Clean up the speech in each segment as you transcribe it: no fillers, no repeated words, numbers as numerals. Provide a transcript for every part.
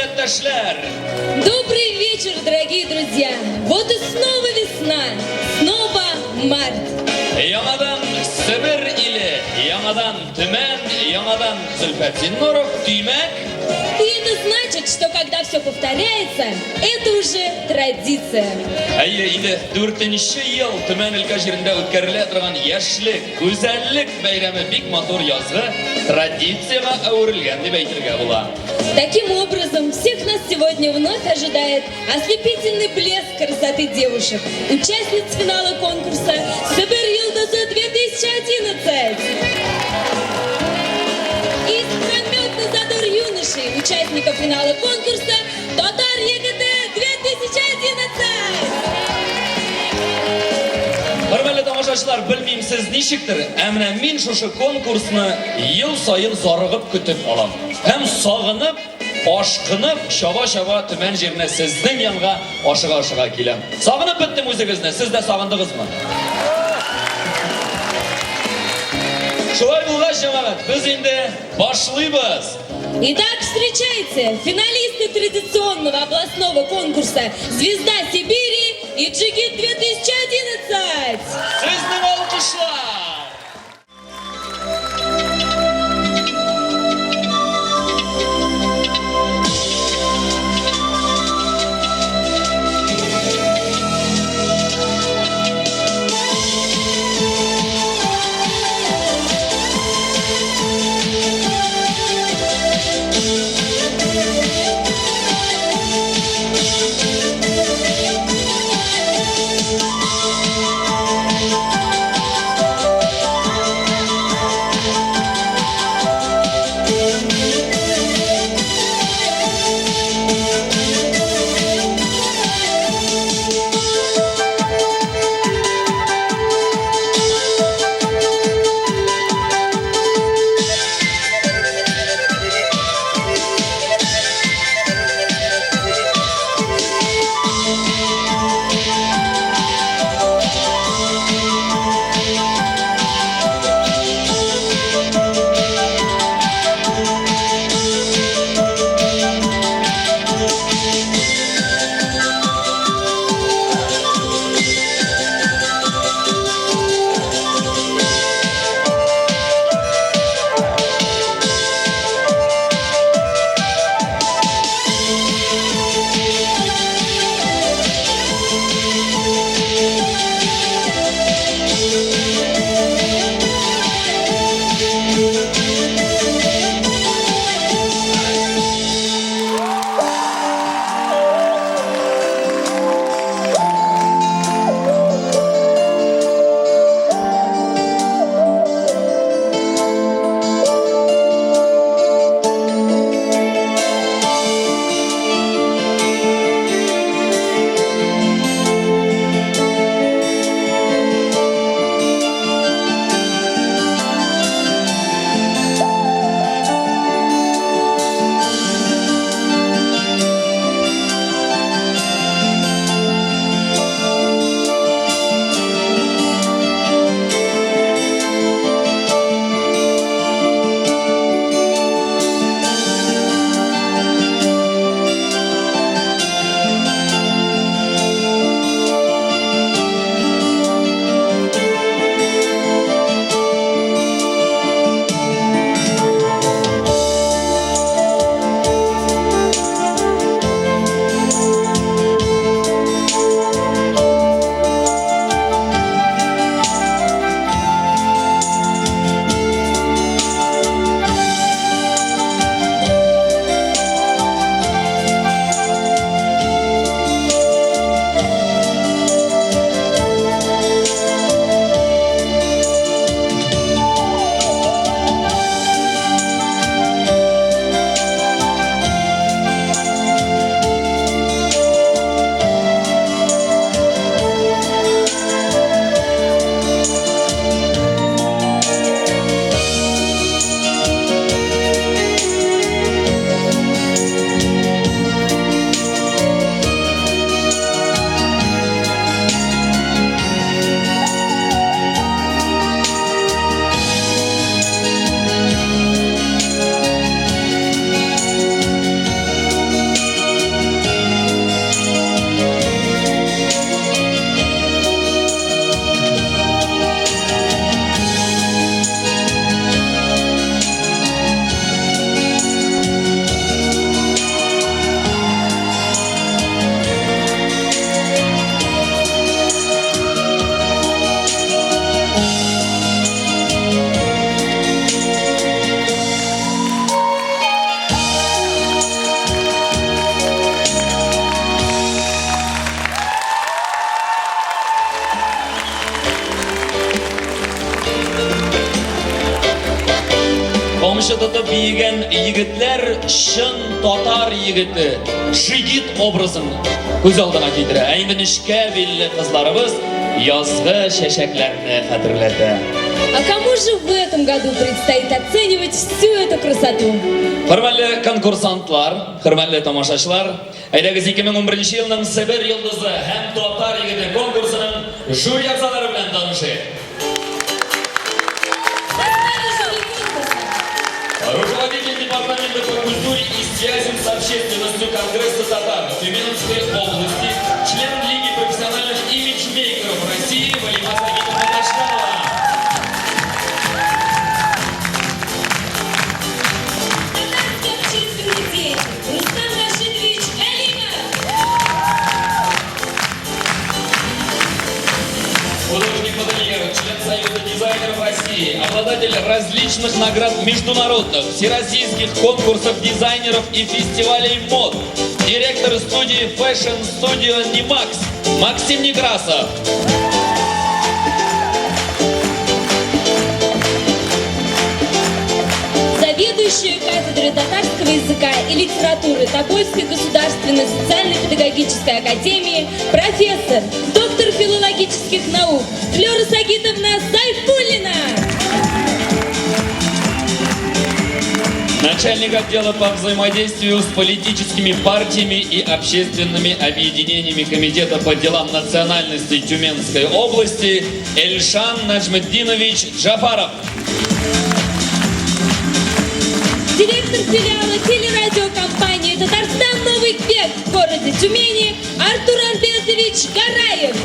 милләттәшләр! Добрый вечер, дорогие друзья! Вот и снова весна, снова март. Яңадан Себер иле, яңадан Төмән, яңадан Зөлфәт Зиннуров, димәк... И это значит, что когда все повторяется, это уже традиция. Әйе, инде дүртенче ел Төмән өлкә җирендә үткәрелә торган яшьлек, гүзәллек бәйрәме бик матур язгы традициягә әверелгән дип әйтергә була. Таким образом, всех нас сегодня вновь ожидает ослепительный блеск красоты девушек, участниц финала конкурса «Себер Йолдызы 2011». И искрометный задор юношей, участников финала конкурса «Татар егете 2011». Хөрмәтле тамашачылар, белмим сез ничектер, ә менә мин шушы конкурсны ел саен зарыгып көтеп алам. Һәм сагынып, ашкынып, чаба-чаба Төмән җиренә сезнең янга ашыга-ашыга киләм. Сагынып беттем үзегезне, сез дә сагындыгызмы? Шулай булгач, җәмәгать, без инде башлыйбыз. Итак, встречайте, финалисты традиционного областного конкурса «Звезда Сибири» и «Джигит 2011». Сезнең алкышлар! Гармунчы тотып биегән егетләр чын татар егете, жигит образын күз алдына китерә. Ә инде нечкә билле кызларыбыз язгы чәчәкләрне хәтерләтә. А кому же в этом году предстоит оценивать всю эту красоту? Хөрмәтле конкурсантлар, хөрмәтле тамашачылар, әйдәгез 2011 елның Себер йолдызы һәм татар егете конкурсының жюри әгъзалары белән танышыйк. Руководитель департамента по культуре и связям с общественностью Конгресса татар Тюменской области, член Лиги профессиональных имиджмейкеров России Валима Сагитовна Ташканова. Татарский общественный деятель Рустам Рашидович Галимов. Художник-модельер, член Союза дизайнеров России, обладатель различных наград международных, всероссийских конкурсов дизайнеров и фестивалей мод, директор студии Fashion Studio Немакс Максим Некрасов. Заведующая кафедрой татарского языка и литературы Тобольской государственной социально-педагогической академии, профессор, доктор филологических наук Флера Сагитовна Сайфуллина. Начальник отдела по взаимодействию с политическими партиями и общественными объединениями Комитета по делам национальностей Тюменской области Эльшан Наджмеддинович Джафаров. Директор филиала телерадиокомпании «Татарстан Новый век» в городе Тюмени Артур Альбертович Гараев.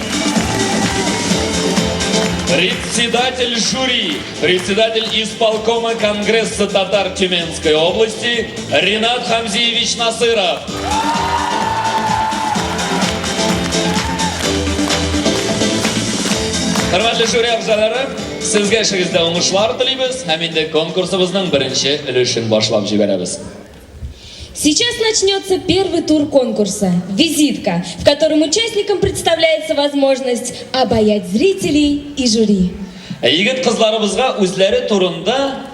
Председатель жюри, председатель исполкома Конгресса татар Тюменской области Ринат Хамзиевич Насыров. Хөрмәтле жюри әгъзалары, сезгә эшегездә уңышлар телибез һәм инде конкурсыбызның беренче өлешен башлап җибәрәбез. Сейчас начнется первый тур конкурса «Визитка», в котором участникам представляется возможность обаять зрителей и жюри. Егет кызларыбызга үзләре турында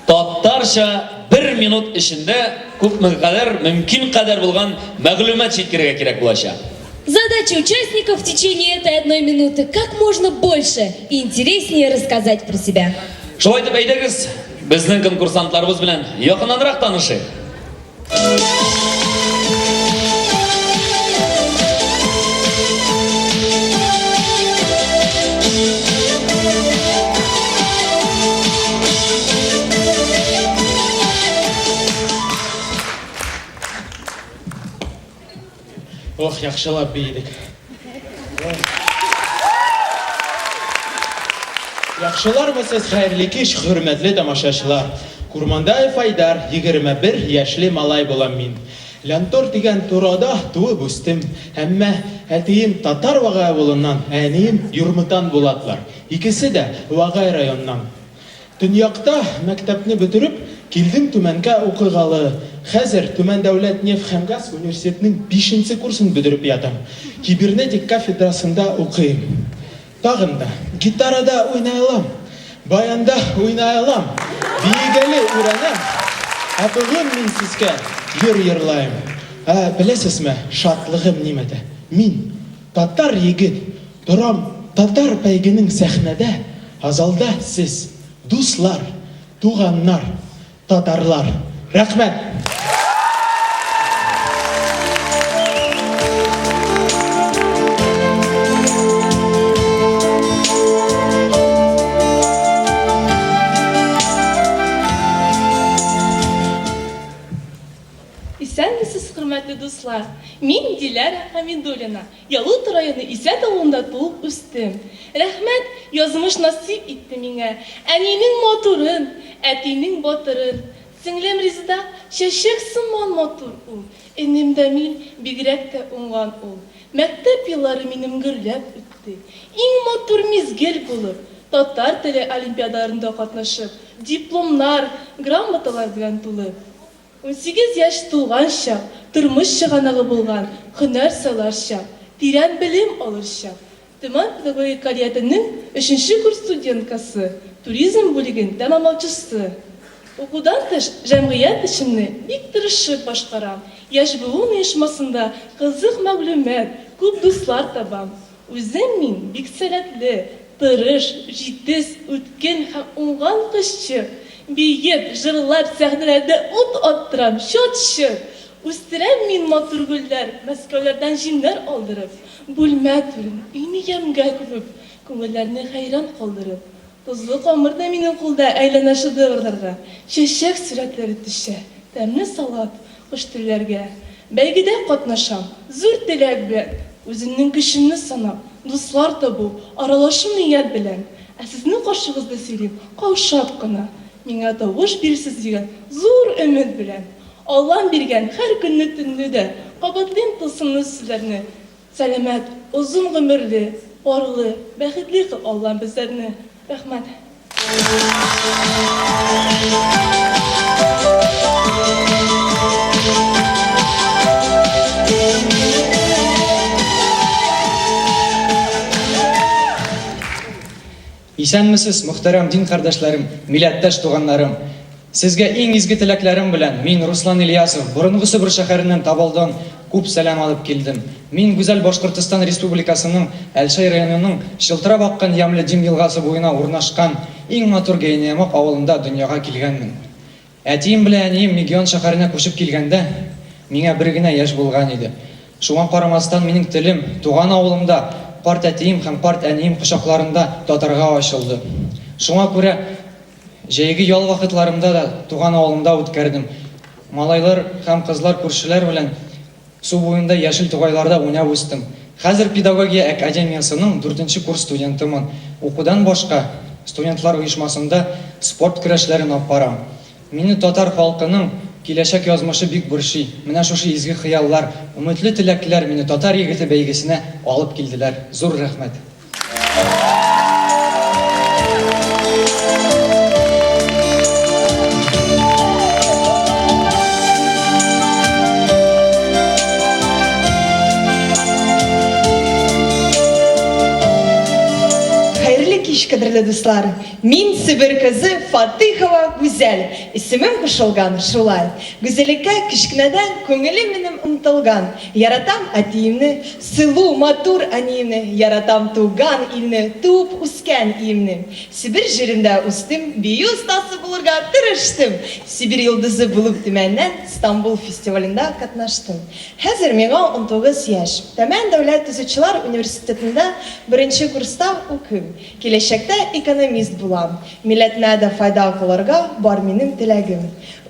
татарча бер минут эчендә күпме кадәр мөмкин кадәр булган мәгълүмат җиткерергә кирәк булачак. Задача участников в течение этой одной минуты как можно больше и интереснее рассказать про себя. Шулай итеп, әйдәгез, безнең конкурсантларыбыз белән якыннанрак танышыйк. Ох, яхшылап биедек. Яхшылармы сез, хәерле кич, хөрмәтле тамашачылар. Курмандаев Айдар, 21 яшьле малай булам мин. Лянтор дигән турада туып үстем. Әмма әтием Татар Вагай авылыннан, ә әнием Юрмытан Булатлар. Икесе дә Вагай районыннан. Төньякта мәктәпне бетереп, килдем Төмәнгә укыгалы. Хәзер Төмән дәүләт нефть һәм газ университетының бишенче курсын бетереп ятам. Кибернетик кафедрасында укыйм. Тагын да гитарада уйный алам, баянда уйный алам, биегәле өйрәнәм. Ә бүген мин сезгә йыр йырлаем. Ә беләсезме, шатлыгым нимәдә? Мин, татар егет, торам татар бәйгенең сәхнәдә, ә залда сез, дуслар, туганнар, татарлар. Рәхмәт! Исәнмесез, хөрмәтле дуслар! Мин Диләрә Хәмидуллина, Ялут районы Исәт авылында туып үстем. Рәхмәт, язмыш насыйп итте миңа әнинең матурын, әтинең батырын. Сеңлем Резеда чәчәк сыман матур ул, энем Дамил бигрәк тә уңган ул. Мәктәп еллары минем гөрләп үтте. Иң матур мизгел булып, татар теле олимпиадаларында катнашып, дипломнар, грамоталар белән тулы. 18 яшь тулган чак, тормыш чыганагы булган һөнәр сайлар чак, тирән белем алыр чак. Төмән педагогика көллиятенең өченче курс студенткасы, туризм бүлеген тәмамлаучысы. Укудан тыш, җәмгыять эшемне бик тырышып башкарам. Яшь буын оешмасында кызык мәгълүмат, күп дуслар табам. Үзем мин бик сәләтле, тырыш, җитез, үткен һәм уңган кызчык. Биеп, җырлап, сәхнәләрдә ут аттырам, чат-чот! Үстерәм мин матур гөлләр, Мәскәүләрдән җимнәр алдырып, Бүлмә түрен, өйне ямьгә күмеп, Күңелләрне хәйран калдырып. Тозлы камыр да минем кулда Әйләнә шедеврларга, Чәчәк сурәтләре төшә, Тәмле салат, кош телләргә. Бәйгедә катнашам, зур теләк белән, Үземнең көчемне санап, Дуслар табу, аралашу ният белән. Ә сезнең каршыгызда сөйлим каушап кына, Миңа тавыш бирерсез дигән зур өмет белән. Аллам биргән һәр көнне төнне дә Кабатлыйм тылсымлы сүзләрне. Сәламәт, озын гомерле, парлы, бәхетле кыл Аллам безләрне. Рәхмәт. Исәнмесез, мөхтәрәм дин кардәшләрем, милләттәш туганнарым! Сезгә иң изге теләкләрем белән мин, Руслан Ильясов, борынгы Себер шәһәреннән Табалдан күп сәлам алып килдем. Мин гүзәл Башкортостан Республикасының Әлшәй районының чылтырап аккан ямьле Дим елгасы буена урнашкан иң матур Гәйнәямак авылында дөньяга килгәнмен. Әтием белән әнием Мегион шәһәренә күчеп килгәндә, миңа бер генә яшь булган иде. Шуңа карамастан, минем телем туган авылымда, карт әтием һәм карт әнием кочакларында татарга ачылды. Шуңа күрә җәйге ял вакытларымда да туган авылымда үткәрдем. Малайлар һәм кызлар күршеләр белән Су буенда яшел тугайларда уйнап үстем. Хәзер педагогия академиясенең дүртенче курс студентымын. Укудан башка, студентлар оешмасында спорт көрәшләрен алып барам. Мине татар халкының киләчәк язмышы бик борчый. Менә шушы изге хыяллар, өметле теләкләр мине Татар егете бәйгесенә алып килделәр. Зур рәхмәт! Хәерле кич, кадерле дуслар! Мин Себер кызы Фатыйхова Гүзәл. Исемем кушылган шулай. Гүзәллеккә кечкенәдән күңелем минем омтылган. Яратам әтиемне, Сылу, матур әниемне, Яратам туган илне, Туып үскән иемне. Себер җирендә үстем, Бию остасы булырга тырыштым. Сибирь йолдызы булып Төмәннән Стамбул фестивалендә катнаштым. Хәзер миңа 19 яшь. Төмән дәүләт төзүчеләр университетында беренче курста укыйм. Киләчәктә экономист булам. Милләтемә дә файда кылырга бар минем теләгем.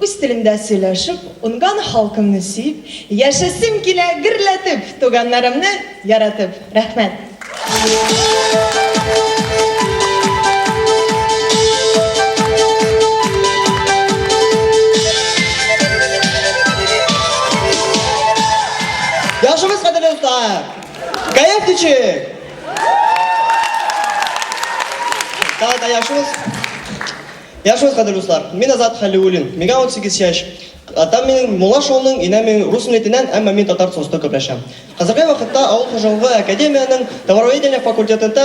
Үз телемдә сөйләшеп, уңган халкымны сөеп, яшәсем килә гөрләтеп, туганнарымны яратып. Рәхмәт! Яхшымыз, кадерле дуслар! Кәеф ничек? Тагын да яхшымыз? Яхшымыз, кадерле дуслар. Мин Азат Хәлиуллин. Миңа 18 яшь. Атам минем Мулла шоуның, инәм минем рус милләтеннән, әмма мин татар соуста күпләшәм. Хәзерге вакытта авыл хуҗалыгы академиянең товароведение факультетында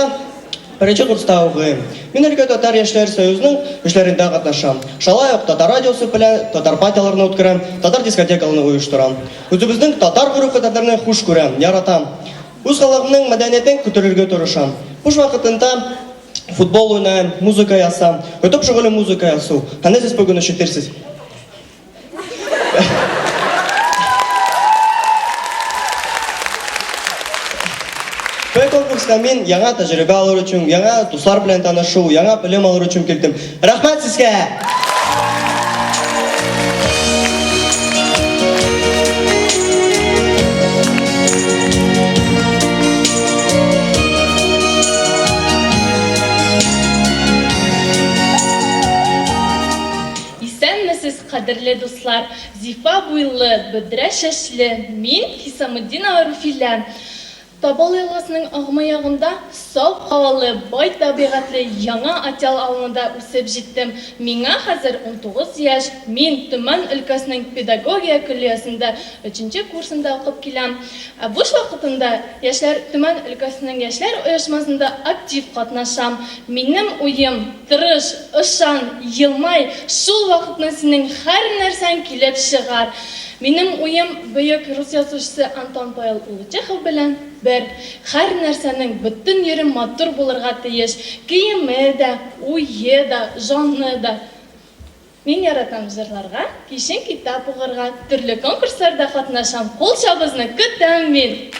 беренче курста укыйм. Мин өлкә татар яшьләр союзының эшләрендә катнашам. Шулай ук татар радиосы белән татар патияләрне үткәрәм, татар дискотекаларны оештырам. Үзебезнең татар гореф-гадәтләрне хуш күрәм, яратам. Үз халкымның мәдәниятен күтәрергә тырышам. Буш вакытында Футбол уйнайм, музыка язам. Төп шөгылем музыка язу. Аны сез бүген ишетерсез. Бу конкурска мин яңа тәҗрибә алыр өчен, яңа дуслар белән танышу, яңа белем алыр өчен килдем. Рәхмәт сезгә! Исәнмесез, кадерле дуслар! Зифа буйлы, бөдрә чәчле мин, Хисаметдинова Руфилә. Табал елгасының агымы ягында саф һавалы, бай табигатьле Яңа Атял авылында үсеп җиттем. Миңа хәзер 19 яшь, мин Төмән өлкәсенең педагогия көллиясендә өченче курсында укып киләм. Ә буш вакытымда яшьләр Төмән өлкәсенең яшьләр оешмасында актив катнашам. Минем уем, тырыш, ышан, елмай, шул вакытны синең һәр нәрсәң килеп чыгар. Минем уем бөек рус язучысы Антон Павел улы Чехов белән бер. Һәр нәрсәнең бөтен йөре матур булырга тиеш, киеме дә, уе да, җаны да. Мин яратам җырларга, кичен китап укырга, төрле конкурсларда катнашам, кул чабызны көтәм мин!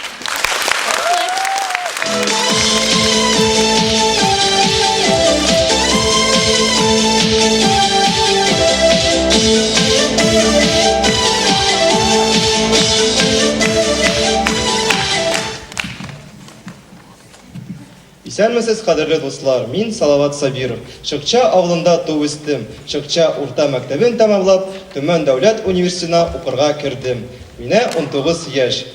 Исәнмесез, кадерле дуслар! Мин Салават Сабиров. Чыкча авылында туып үстем. Чыкча урта мәктәбен тәмамлап, Төмән дәүләт университетына укырга кердем. Минә 19 яшь.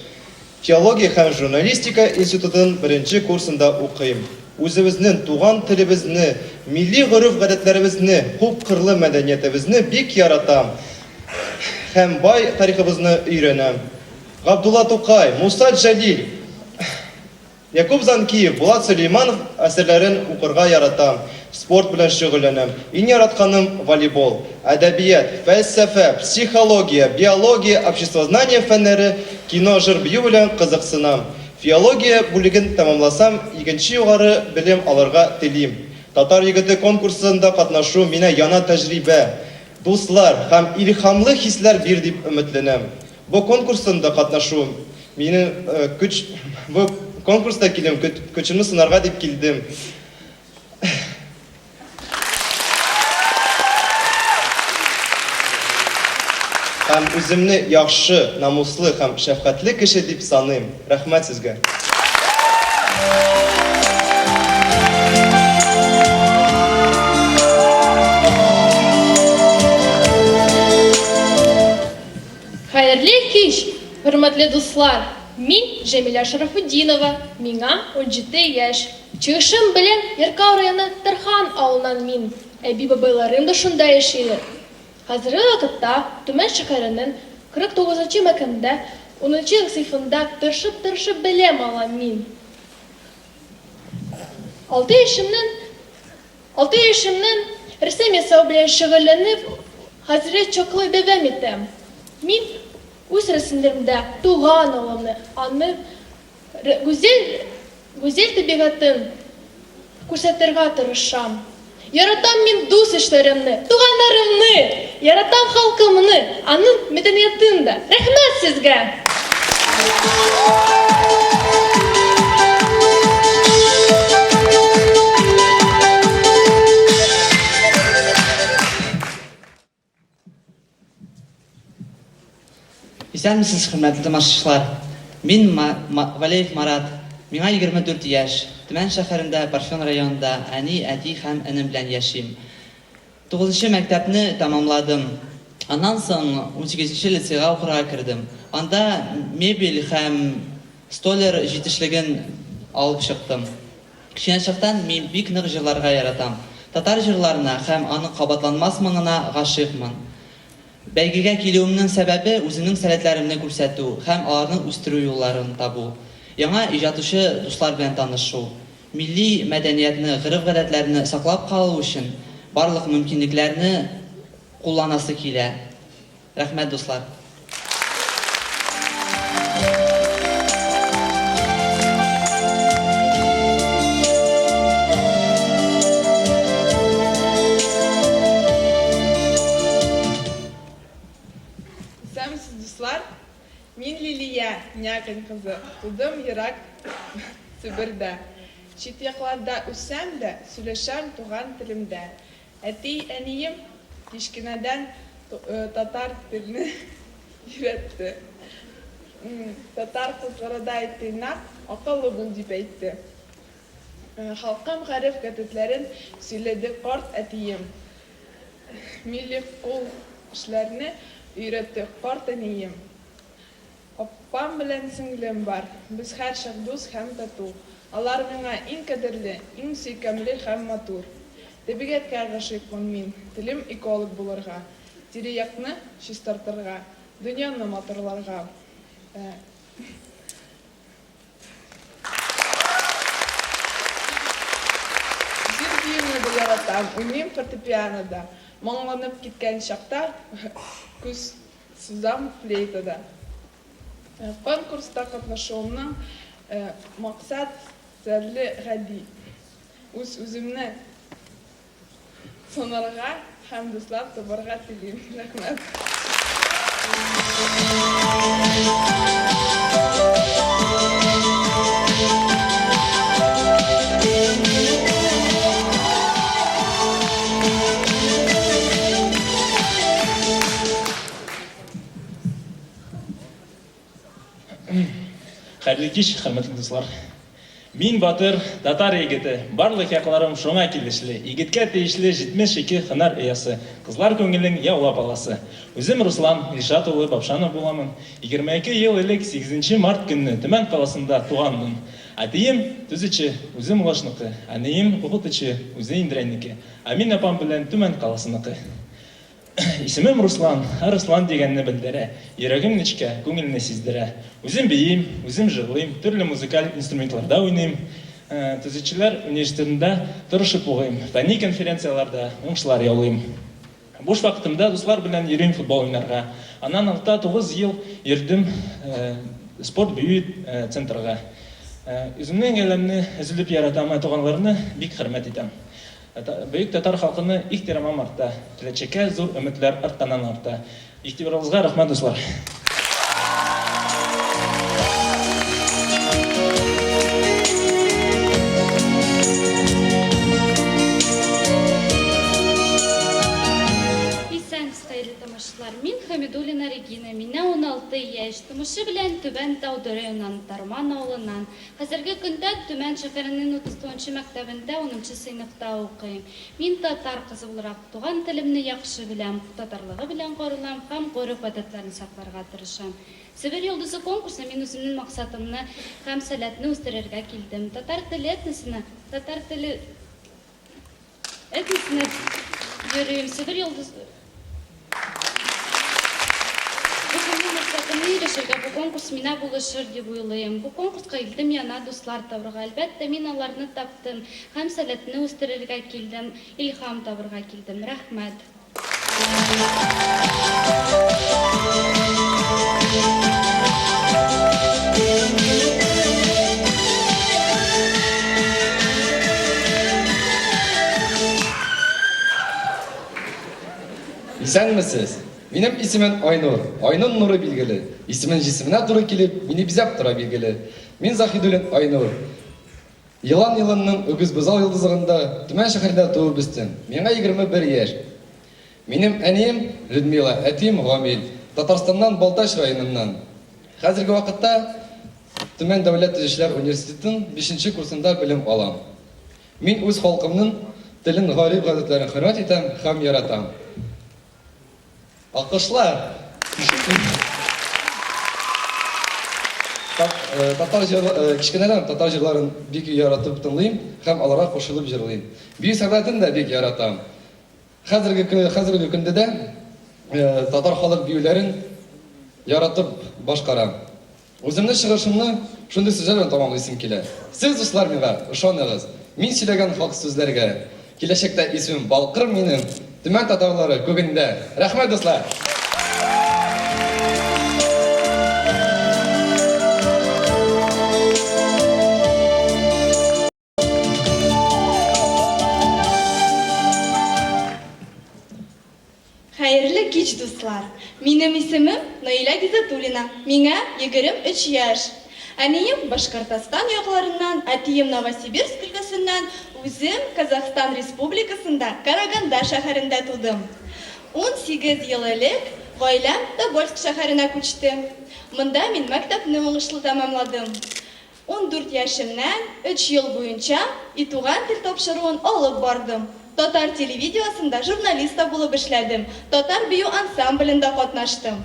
Филология һәм журналистика институтын беренче курсында укыйм. Үзебезнен туган телебезне, милли гореф-гадәтләребезне, күпкырлы мәдәниятебезне бик яратам һәм бай тарихыбызны өйрәнәм. Габдулла Тукай, Муса Җәлил, Якуб Занкиев, Булат Сөләйманов әсәрләрен укырга яратам, спорт белән шөгыльләнәм. Иң яратканым, волейбол. Әдәбият, фәлсәфә, психология, биология, обществознание фәннәре, кино, җыр-бию белән кызыксынам. Фиология бүлеген тәмамласам, икенче югары белем алырга телим. Татар егете конкурсында катнашу мина яна тәҗрибә, дуслар һәм илһамлы хисләр бир дип өметләнәм. Бу конкурсында катнашу мине көч бу конкурста килүем көчемне сынарга дип килдем. Һәм үземне яхшы, намуслы һәм шәфкатьле кеше дип саныйм. Рәхмәт сезгә. Хәерле кич, хөрмәтле дуслар! Мин Җәмилә Шәрәфетдинова, миңа 17 яшь. Чыгышым белән Яркәү районы Тархан авылыннан мин. Әби-бабайларым да шунда яшиләр. Хәзерге вакытта Төмән шәһәренең 49 нчы мәктәбендә унынчы сыйфында тырышып-тырышып белем алам мин. Алты яшемнән Алты яшемнән рәсем ясау белән шөгыльләнеп, хәзергә чаклы дәвам итәм. Мин үз рәсемнәремдә туган авылымны, аның гүзәл гүзәл табигатен күрсәтергә тырышам. Яратам мин дус-ишләремне, туганнарымны, яратам халкымны, аның мәдәниятын да. Рәхмәт сезгә! Исәнмесез, хөрмәтле тамашачылар! Мин Валеев Марат, миңа 24 яшь. Төмән шәһәрендә, Парфен районында әни, әти һәм энем белән яшим. Тугызынчы мәктәпне тәмамладым. Аннан соң унсигезенче лицейга укырга кердем. Анда мебель һәм столяр җитешлеген алып чыктым. Кечкенә чактан мин бик нык җырларга яратам. Татар җырларына һәм аның кабатланмас моңына гашыйкмын. Бәйгегә килүемнең сәбәбе, үземнең сәләтләремне күрсәтү һәм аларны үстерү юлларын табу, яңа иҗатучы дуслар белән танышу. Милли мәдәниятне, гореф-гадәтләрне саклап калу өчен барлык мөмкинлекләрне кулланасы килә. Рәхмәт, дуслар! Исәнмесез, дуслар! Мин Лилия Някань кызы, тудым ерак Себердә. Чит якларда үссәм дә, сөйләшәм туган телемдә. Әти-әнием кечкенәдән татар телне өйрәтте. Татар кызларыдай тыйнак, акыллы бул дип әйтте. Халкым гореф-гадәтләрен сөйләде карт әтием. Милли кул эшләрне өйрәтте карт әнием. Апам белән сеңлем бар. Без һәрчак дус һәм тату. Алар миңа иң кадерле, иң сөйкемле һәм матур. Табигатькә гашыйкмын мин, телим эколог булырга, тирә-якны чистартырга, дөньяны матурларга. Җыр-биюне дә яратам, уйныйм фортепианода. Моңланып киткән чакта күз сузам флейтада. Конкурста катнашуымның максат серле гади, үз-үземне сынарга һәм дуслар табарга телим. Рәхмәт. Хәерле кич, хөрмәтле дуслар. Мин батыр, татар егете, барлык якларым шуңа килешле, егеткә тиешле 72 һөнәр оясы, кызлар күңелен яулап аласы. Үзем Руслан Илшат улы Бабшанов буламын. 22 ел элек 8 март көнне Төмән каласында туганмын. Әтием, төзүче, үзе Мулашныкы, әнием, укытучы, үзе Индрәйнеке, ә мин апам белән Төмән каласыныкы. Исемем Руслан, арыслан дигәнне белдерә. Йөрәгем нечкә, күңелне сиздерә. Үзем биим, үзем җырлыйм, төрле музыкаль инструментларда уйныйм. Төзүчеләр университетында тырышып укыйм, фәнни конференцияләрдә уңышлар яулыйм. Буш вакытымда дуслар белән йөрим футбол уйнарга. Аннан алты-тугыз ел йөрдем спорт-бию центрга. Үземнең гаиләмне өзелеп яратам, ә туганнарны бик хөрмәт итәм. Бөек татар халкыны ихтирамым арта, киләчәккә зур өметләр артканнан арта. Игътибарыгызга рәхмәт, дуслар! Исәнмесез, хәерле тамашачылар! Мин Хамидуллина Регина, миңа 16 яшь, тумышы белән Түбән Тауды районыннан, Тарман авылыннан. Хәзерге көндә Төмән шәһәренең 39 нчы мәктәбендә унынчы сыйныфта укыйм. Мин татар кызы буларак, туган телемне яхшы беләм, татарлыгы белән горурланам һәм гореф-гадәтләрне сакларга тырышам. Себер йолдызы конкурсына мин үземнең максатымны һәм сәләтне үстерергә килдем. Татар теле этносына, татар теле. Этносына йөрим, Себер йолдызы. Үземнең максатымны ирешергә бу конкурс мина булышыр дип уйлыйм. Бу конкурска илдем яна дуслар табырга. Әлбәттә, мин аларны таптым һәм сәләтне үстерергә килдем, илһам табырга килдем. Рәхмәт. Исәнмесез! Минем исемем Айнур. Айнын нуры билгеле. Исемен җисеменә туры килеп, мине бизәп тора билгеле. Мин Заһидуллин Айнур. Елан елының Үгезбозау йолдызлыгында Төмән шәһәрендә туып үстем. Миңа 21 яшь. Минем әнием, Людмила, әтием, Гамил. Татарстаннан, Балтач районыннан. Хәзерге вакытта Төмән дәүләт төзүчеләр университетының бишенче курсында белем алам. Мин үз халкымның телен, гореф-гадәтләрен хөрмәт итәм һәм яратам. Алкышлар! Татар җыр, кечкенәдән татар җырларын бик яратып тыңлыйм һәм аларга кушылып җырлыйм. Бию сәнгатен дә бик яратам. Хәзерге хәзерге көндә дә татар халык биюләрен яратып башкарам. Үземнең чыгышымны шундый сүзләр белән тәмамлыйсым килә. Сез, дуслар, миңа ышаныгыз, мин сөйләгән хак сүзләргә. Киләчәктә исемем балкыр минем Төмән татарлары күгендә. Рәхмәт, дуслар! Хәерле кич, дуслар! Минем исемем Наилә Гизатуллина, миңа 23 яшь. Әнием Башкортостан якларыннан, әтием Новосибирск өлкәсеннән, үзем Казахстан Республикасында Караганда шәһәрендә тудым. 18 ел элек гаиләм Тобольск шәһәренә күчте. Монда мин мәктәпне уңышлы тәмамладым. 14 яшемнән өч ел буенча И туган тел тапшыруын алып бардым. Татар телевидеосында журналист та булып эшләдем, татар бию ансамблендә катнаштым.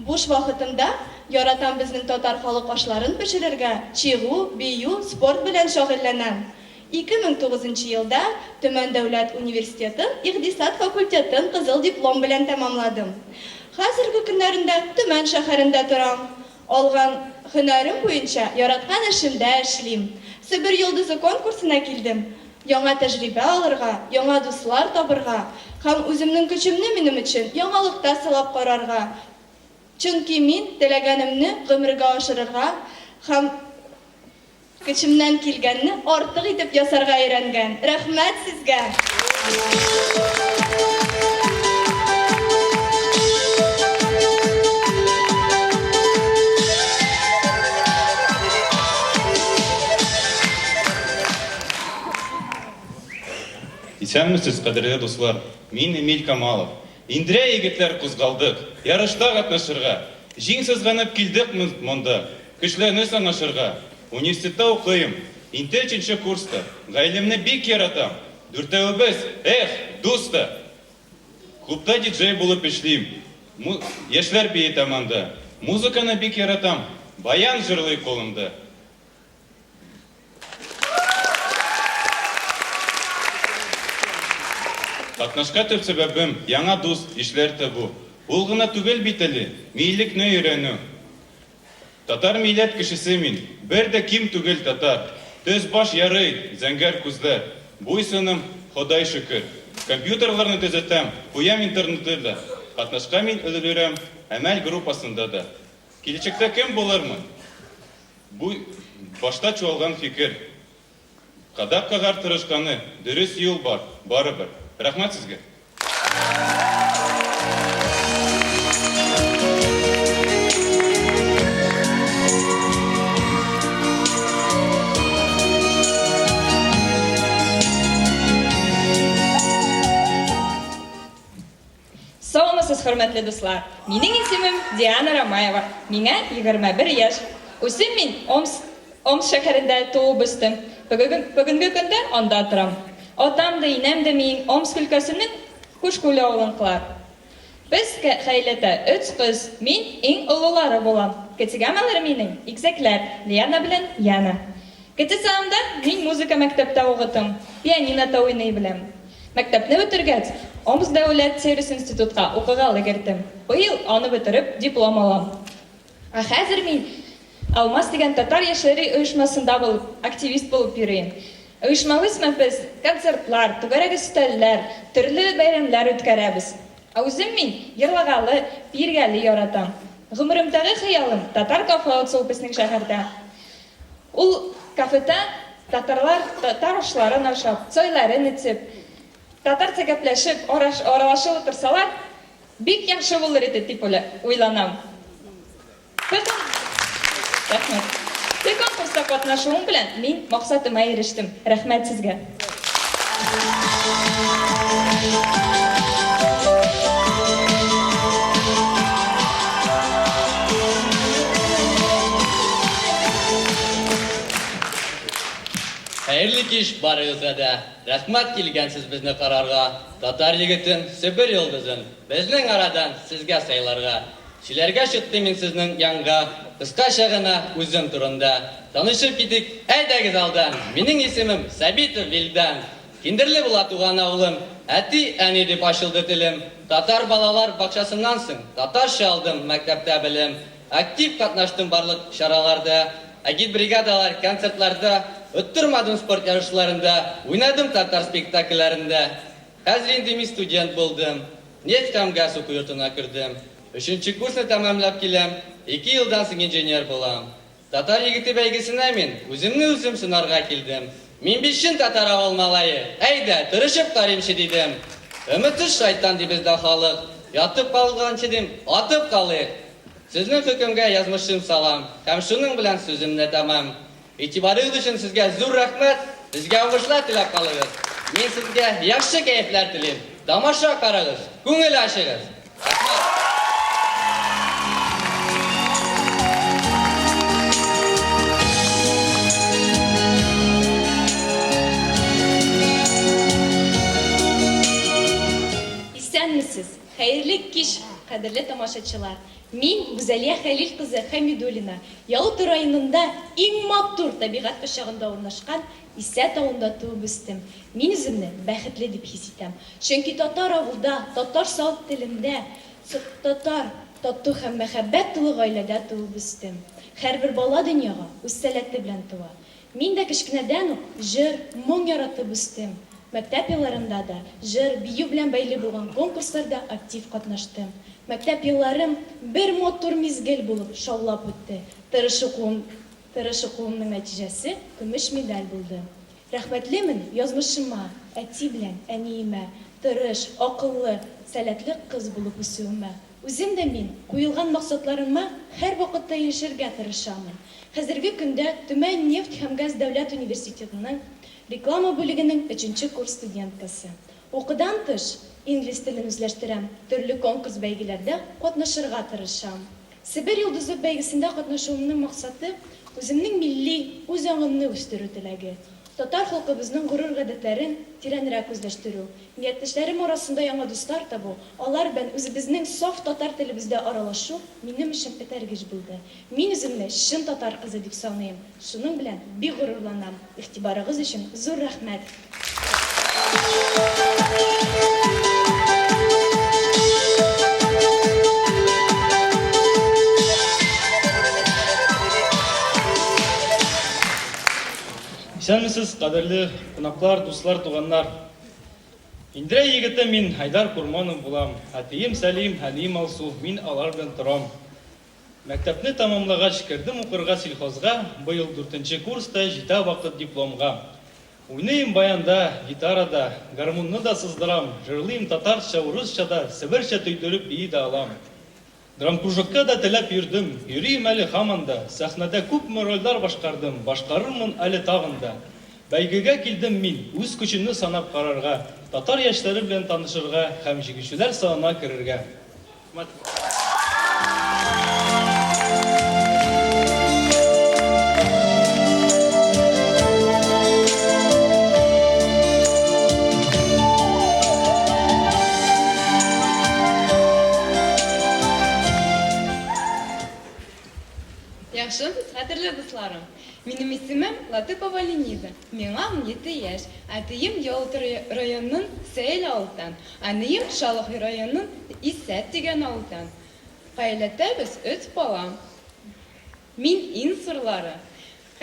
Буш вакытымда яратам безнең татар халык ашларын пешерергә, чигү, бию, спорт белән шөгыльләнәм. 2009 нчы елда Төмән дәүләт университетын икъдисад факультетын кызыл диплом белән тәмамладым. Хәзерге көннәрендә Төмән шәһәрендә торам. Алган һөнәрем буенча яраткан эшемдә эшлим. Себер йолдызы конкурсына килдем. Яңа тәҗрибә алырга, яңа дуслар табырга һәм үземнең көчемне минем өчен яңалыкта сылап карарга. Чөнки мин теләгәнемне гомергә ашырырга һәм Көчемнән килгәнне артык итеп ясарга өйрәнгән. Рәхмәт сезгә! Исәнмесез, кадерле дуслар! Мин Эмиль Камалов. Индерә егетләр кузгалдык, ярышта катнашырга. Җиң сызганып килдек монда, көчләрне санашырга. Университетта укыйм, инде өченче курста. Гаиләмне бик яратам. Дүртәвебез, эх, дус та! Клубта диджей булып эшлим. Яшьләр биетәм анда. Музыканы бик яратам, баян җырлый кулымда. Катнашка төп сәбәбем, яңа дус, ишләр табу. Ул гына түгел бит әле, миллекне өйрәнү. Татар милләт кешесе мин, бер дә ким түгел татар. Төс баш ярый, зәңгәр күзләр. Буй сыным, Ходай шөкер. Компьютерларны төзәтәм, куям интернеты да. Катнашка мин өлгерәм, Әмәл группасында да. Киләчәктә кем булырмын? Бу, башта чуалган фикер. Кадак кагар тырышканы, дөрес юл бар, барыбер. Рәхмәт сезгә. Саумысыз, хөрмәтле дуслар! Минең исемем Диана Ромаева, миңа 21 яшь. Үзем мин Омск Омск шәһәрендә туып үстем. Бүгенге көндә анда торам. Атам да, инәм дә миең Омск өлкәсенең Кушкүл авылынкылар. Без гаиләдә өч кыз, мин иң олылары булам. Кечегәмәләр минең игезәкләр, Лиана белән Яна. Кече чагымда мин музыка мәктәптә укыдым, пианинода уйный беләм. Мәктәпне бетергәч, Омск дәүләт сервис институтка укырга эләгердем. Быел аны бетереп, диплом алам. Ә хәзер мин Алмаз дигән татар яшьләре оешмасында булып, активист булып йөрим. Оешмабыз белән без концертлар, түгәрәк өстәлләр, төрле бәйрәмнәр үткәрәбез. Ә үзем мин ерлагалы, биергәле яратам. Гомеремдәге хыялым, татар кафе ачу безнең шәһәрдә. Ул кафеда татарлар татар ашларын ашап, чайларын эчеп, татарча гәпләшеп, аралашып утырсалар, бик яхшы булыр иде дип уйланам. Рәхмәт. Бу конкурста катнашуым белән мин максатыма ирештем. Рәхмәт сезгә. Хәерле кич барыгызга да! Рәхмәт килгәнсез безне карарга, Татар егетен, Себер йолдызын Безнең арадан сезгә сайларга. Сөйләргә чыктым мин сезнең янга, Кыскача гына үзем турында. Танышып китик, әйдәгез алдан, Минең исемем Сабитов Вилдан. Киндерле була туган авылым, Әти, әни дип ачылды телем. Татар балалар бакчасыннан соң, Татарча алдым мәктәптә белем. Актив катнаштым барлык чараларда, Агитбригадалар, концертларда, Оттырмадым спорт ярышларында, Уйнадым татар спектакльләрендә. Хәзер инде мин студент булдым. Нефть һәм газ уку йортына кердем. Өченче курсны тәмамлап киләм, ике елдан соң инженер булам. Татар егете бәйгесенә мин үземне үзем сынарга килдем. Мин бит чын татар авыл малае, әйдә, тырышып карыймчы, дидем. Өметсез шайтан ди бездә халык. Ятып калганчы дим, атып калыйк. Сезнең хөкемгә язмышым салам һәм шуның белән сүземне тәмам. Игътибарыгыз өчен сезгә зур рәхмәт, безгә уңышлар теләп калыгыз. Мин сезгә яхшы кәефләр телим. Тамаша карагыз, күңел ачыгыз. Рәхмәт. Исәнмесез! Хәерле кич, кадерле тамашачылар! Мин, Гүзәлия Хәлил кызы Хәмидуллина, Ялутор районында иң матур табигать кочагында урнашкан Исә тавында туып үстем. Мин үземне бәхетле дип хис итәм. Чөнки татар авылда, татар саф телендә, татар, тату һәм мәхәббәт тулы гаиләдә туып үстем. Һәрбер бала дөньяга үз сәләте белән туа. Мин дә кечкенәдән үк җыр, моң яратып үстем. Мәктәп елларында да җыр, бию белән бәйле булган конкурсларда актив катнаштым. Мәктәп елларым бер матур мизгел булып шаулап үтте. Тырыш укуым, тырыш укуымның нәтиҗәсе көмеш медаль булды. Рәхмәтлемен язмышыма, әти белән әниемә, тырыш, акыллы, сәләтле кыз булып үсүемә. Үзем дә мин куелган максатларыма һәрвакытта ирешергә тырышамын. Хәзерге көндә Төмән нефть һәм газ дәүләт университетының реклама бүлегенең өченче курс студенткасы. Укудан тыш, инглиз телен үзләштерәм, төрле конкурс-бәйгеләрдә катнашырга тырышам. Себер йолдызы бәйгесендә катнашуымның максаты, үземнең милли үз-аңымны үстерү теләге, татар халкыбызның горур гадәтләрен тирәнрәк үзләштерү, Милләттәшләрем арасында яңа дуслар табу, алар белән үзебезнең саф татар телебездә аралашу минем өчен этәргеч булды. Мин үземне чын татар кызы дип саныйм, шуның белән бик горурланам. Игътибарыгыз өчен зур рәхмәт! Исәнмесез, кадерле кунаклар, дуслар, туганнар! Индрәй егете мин, Айдар Курманов булам. Әтием Сәлим, әнием Алсу, мин алар белән торам. Мәктәпне тәмамлагач, кердем укырга сельхозга, быел дүртенче курста, җитә вакыт дипломга. Уйныйм баянда, гитарада, гармунны да сыздырам, җырлыйм татарча, урысча да, себерчә төйдереп бии дә алам. Драмкружокка да теләп йөрдем, йөрим әле һаман да, сәхнәдә күпме рольләр башкардым, башкарырмын әле тагын да. Бәйгегә килдем мин, үз көчемне санап карарга, татар яшьләре белән танышырга һәм җиңүчеләр санына керергә. Рәхмәт. Яхшымсыз, кадерле дусларым! Минем исемем Латыпова Лениза, миңа 17 яшь. Әтием Ялутор районының Сәел авылдан, әнием Шалых районының Исәт дигән авылдан. Гаиләдә без өч бала. Мин иң зурлары.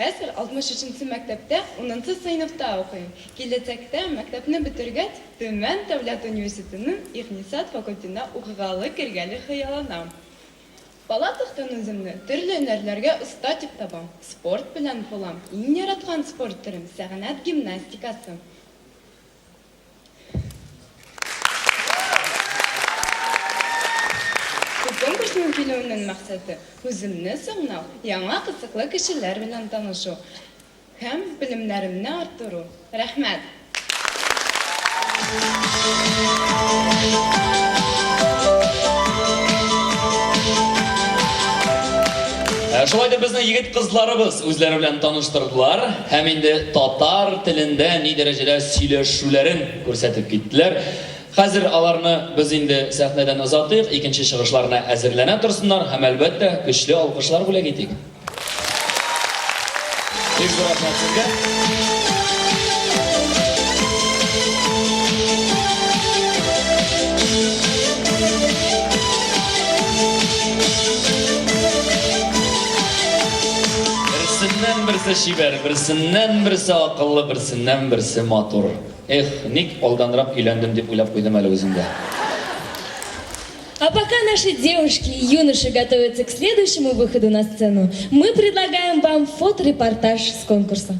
Хәзер 63 нче мәктәптә унынчы сыйныфта укыйм. Киләчәктә, мәктәпне бетергәч, Төмән дәүләт университетының икътисад факультетына укыгалы кергәле хыялланам. Бала чактан үземне төрле һөнәрләргә оста дип табам. Спорт белән булам. Иң яраткан спорт төрем, сәгънәт гимнастикасы. Бу конкурсның килүемнең максаты, үземне сынау, яңа кызыклы кешеләр белән танышу һәм белемнәремне арттыру. Рәхмәт! Ә шулай да безнең егет-кызларыбыз үзләре белән таныштырдылар һәм инде татар телендә ни дәрәҗәдә сөйләшүләрен күрсәтеп киттеләр. Хәзер аларны без инде сәхнәдән озатыйк, икенче чыгышларына әзерләнә торсыннар һәм, әлбәттә, көчле алкышлар бүләк итик. Бик зур рәхмәт сезгә. Берсеннән берсе чибәр, берсеннән берсе акыллы, берсеннән берсе матур. Эх, ник алданрак өйләндем дип уйлап куйдым әле үзем дә. А пока наши девушки и юноши готовятся к следующему выходу на сцену, мы предлагаем вам фоторепортаж с конкурса.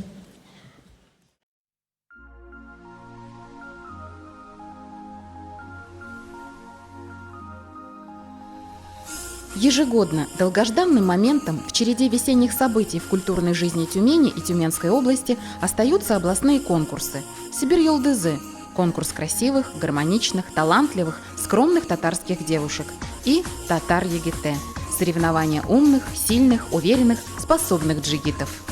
Ежегодно долгожданным моментом в череде весенних событий в культурной жизни Тюмени и Тюменской области остаются областные конкурсы «Сибирь Йолдызы» – конкурс красивых, гармоничных, талантливых, скромных татарских девушек и «Татар Егите» – соревнования умных, сильных, уверенных, способных джигитов.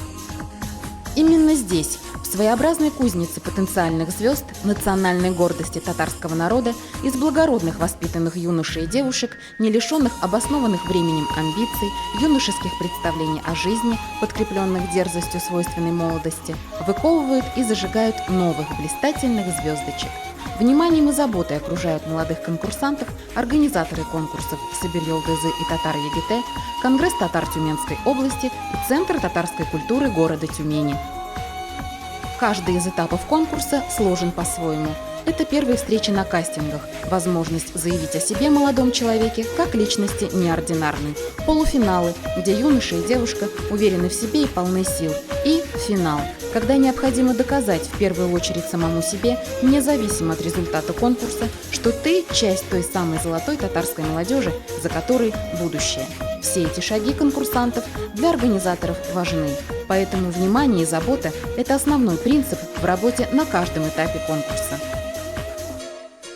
Именно здесь, в своеобразной кузнице потенциальных звезд, национальной гордости татарского народа, из благородных воспитанных юношей и девушек, не лишенных обоснованных временем амбиций, юношеских представлений о жизни, подкрепленных дерзостью свойственной молодости, выковывают и зажигают новых блистательных звездочек. Вниманием и заботой окружают молодых конкурсантов организаторы конкурсов «Себер Йолдызы» и «Татар Егете», Конгресс татар Тюменской области и Центр татарской культуры города Тюмени. Каждый из этапов конкурса сложен по-своему. Это первые встречи на кастингах, возможность заявить о себе молодом человеке как личности неординарной, полуфиналы, где юноша и девушка уверены в себе и полны сил, и финал, когда необходимо доказать в первую очередь самому себе, независимо от результата конкурса, что ты часть той самой золотой татарской молодежи, за которой будущее. Все эти шаги конкурсантов для организаторов важны, поэтому внимание и забота – это основной принцип в работе на каждом этапе конкурса.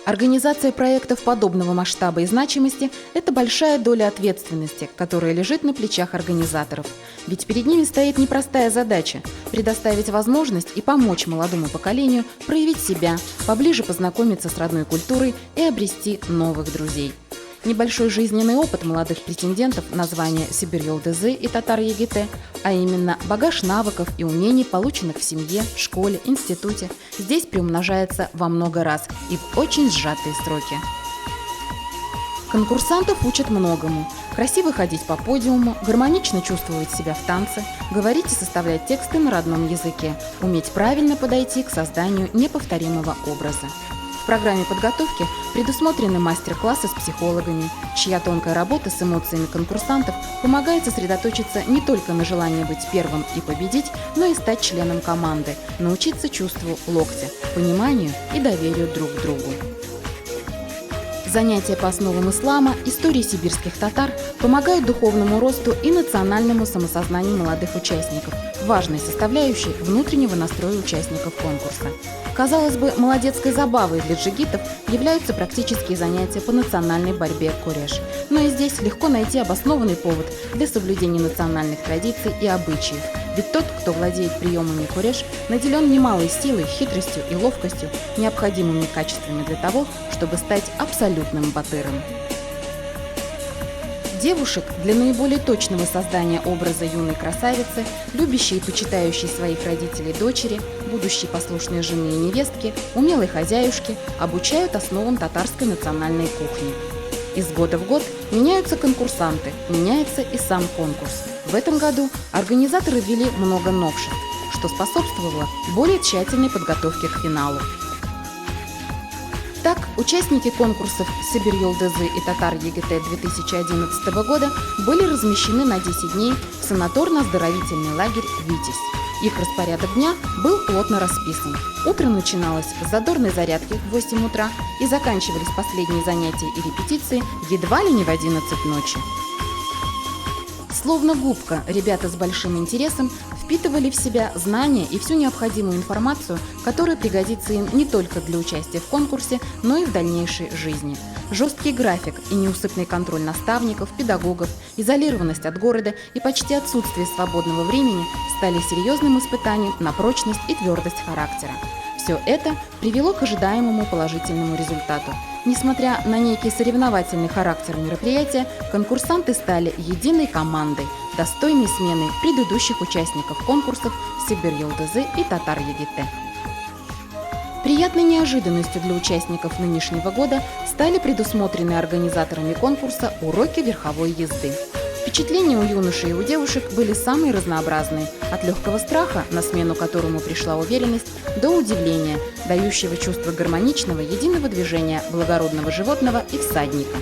Организация проектов подобного масштаба и значимости – это большая доля ответственности, которая лежит на плечах организаторов. Ведь перед ними стоит непростая задача – предоставить возможность и помочь молодому поколению проявить себя, поближе познакомиться с родной культурой и обрести новых друзей. Небольшой жизненный опыт молодых претендентов на звание Себер Йолдызы и Татар Егете, а именно багаж навыков и умений, полученных в семье, школе, институте, здесь приумножается во много раз и в очень сжатые сроки. Конкурсантов учат многому. Красиво ходить по подиуму, гармонично чувствовать себя в танце, говорить и составлять тексты на родном языке, уметь правильно подойти к созданию неповторимого образа. В программе подготовки предусмотрены мастер-классы с психологами, чья тонкая работа с эмоциями конкурсантов помогает сосредоточиться не только на желании быть первым и победить, но и стать членом команды, научиться чувству локтя, пониманию и доверию друг к другу. Занятия по основам ислама, истории сибирских татар помогают духовному росту и национальному самосознанию молодых участников, важной составляющей внутреннего настроя участников конкурса. Казалось бы, молодецкой забавой для джигитов являются практические занятия по национальной борьбе куреш. Но и здесь легко найти обоснованный повод для соблюдения национальных традиций и обычаев. Ведь тот, кто владеет приемами куреш, наделен немалой силой, хитростью и ловкостью, необходимыми качествами для того, чтобы стать абсолютным батыром. Девушек для наиболее точного создания образа юной красавицы, любящей и почитающей своих родителей дочери, будущей послушной жены и невестки, умелой хозяюшки, обучают основам татарской национальной кухни. Из года в год меняются конкурсанты, меняется и сам конкурс. В этом году организаторы ввели много новшеств, что способствовало более тщательной подготовке к финалу. Так, участники конкурсов «Себер Йолдызы» и «Татар Егете» 2011 года были размещены на 10 дней в санаторно-оздоровительный лагерь «Витязь». Их распорядок дня был плотно расписан. Утро начиналось с задорной зарядки в 8 утра и заканчивались последние занятия и репетиции едва ли не в 11 ночи. Словно губка, ребята с большим интересом впитывали в себя знания и всю необходимую информацию, которая пригодится им не только для участия в конкурсе, но и в дальнейшей жизни. Жесткий график и неусыпный контроль наставников, педагогов, изолированность от города и почти отсутствие свободного времени стали серьезным испытанием на прочность и твердость характера. Все это привело к ожидаемому положительному результату. Несмотря на некий соревновательный характер мероприятия, конкурсанты стали единой командой, достойной смены предыдущих участников конкурсов «Себер Йолдызы» и «Татар Егете». Приятной неожиданностью для участников нынешнего года стали предусмотрены организаторами конкурса уроки верховой езды. Впечатления у юношей и у девушек были самые разнообразные, от легкого страха, на смену которому пришла уверенность, до удивления, дающего чувство гармоничного единого движения благородного животного и всадника.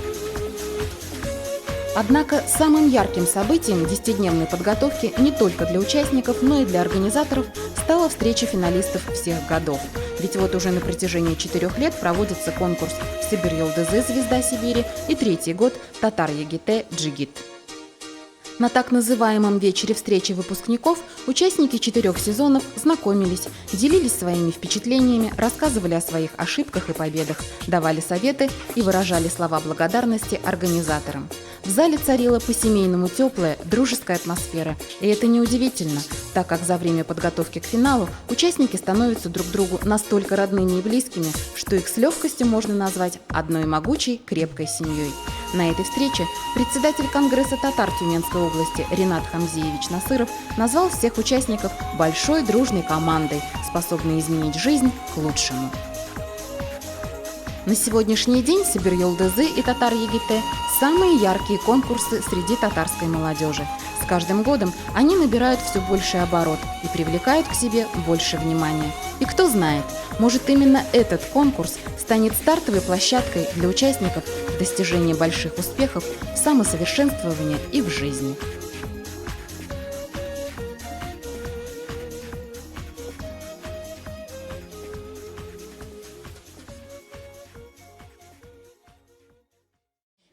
Однако самым ярким событием 10-дневной подготовки не только для участников, но и для организаторов стала встреча финалистов всех годов. Ведь вот уже на протяжении 4 лет проводится конкурс «Себер Йолдызы. Звезда Сибири» и третий год «Татар Егете Джигит». На так называемом вечере встречи выпускников участники 4 сезонов знакомились, делились своими впечатлениями, рассказывали о своих ошибках и победах, давали советы и выражали слова благодарности организаторам. В зале царила по-семейному теплая, дружеская атмосфера. И это неудивительно, так как за время подготовки к финалу участники становятся друг другу настолько родными и близкими, что их с легкостью можно назвать одной могучей, крепкой семьей. На этой встрече председатель Конгресса татар Тюменской области Ринат Хамзиевич Насыров назвал всех участников большой дружной командой, способной изменить жизнь к лучшему. На сегодняшний день Себер Йолдызы и Татар Егете – самые яркие конкурсы среди татарской молодежи. С каждым годом они набирают все больший оборот и привлекают к себе больше внимания. И кто знает, может, именно этот конкурс станет стартовой площадкой для участников в достижении больших успехов в самосовершенствовании и в жизни.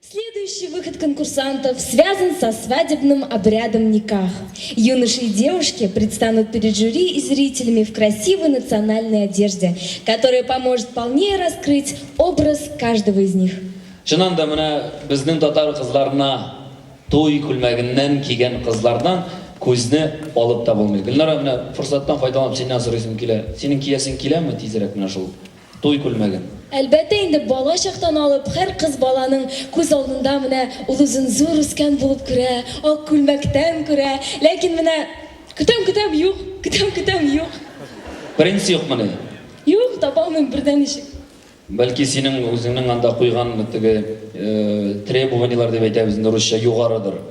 Следующий выход конкурсантов связан со свадебным обрядом никах. Юноши и девушки предстанут перед жюри и зрителями в красивой национальной одежде, которая поможет полнее раскрыть образ каждого из них. Чыннан да менә безнең татар кызларына туй күлмәгеннән кигән кызлардан күзне алып та булмый. Гөлнара, менә форсаттан файдаланып синнән сорыйсым килә. Синең киясең киләме тизрәк менә шул туй күлмәген? Әлбәттә инде, бала чактан алып һәр кыз баланың күз алдында менә ул үзен зур үскән булып күрә, ак күлмәктән күрә. Ләкин менә көтәм, көтәм, юк, көтәм, көтәм, юк. Принц юкмыни? Юк, таба алмыйм бердән ничек. Бәлки синең үзеңнең анда куйган теге требованиелар дип әйтәбез инде русча югарыдыр.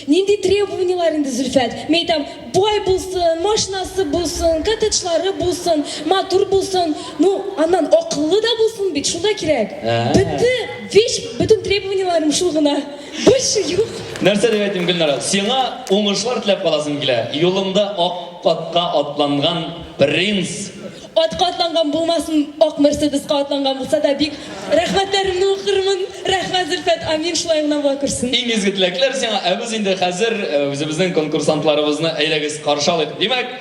Нинди требованиелар инде, Зөлфәт? Мин әйтәм, бай булсын, машинасы булсын, коттеджлары булсын, матур булсын. Ну, аннан акыллы да булсын бит, шул да кирәк. Бетте, вещь, бөтен требованиеларым шул гына. Больше юк. Нәрсә дип әйтим, Гөлнара, сиңа уңышлар теләп каласым килә. Юлыңда ак атка атланган принц. Атка атланган булмасын, ак Мерседеска атланган булса да бик рәхмәтләремне укырмын. Рәхмәт, Зөлфәт, амин, шулай гына була күрсен. Иң изге теләкләр сиңа, ә без инде хәзер үзебезнең конкурсантларыбызны әйдәгез каршы алыйк. Димәк,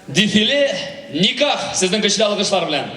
дефиле никах сезнең көчле алкышлар белән.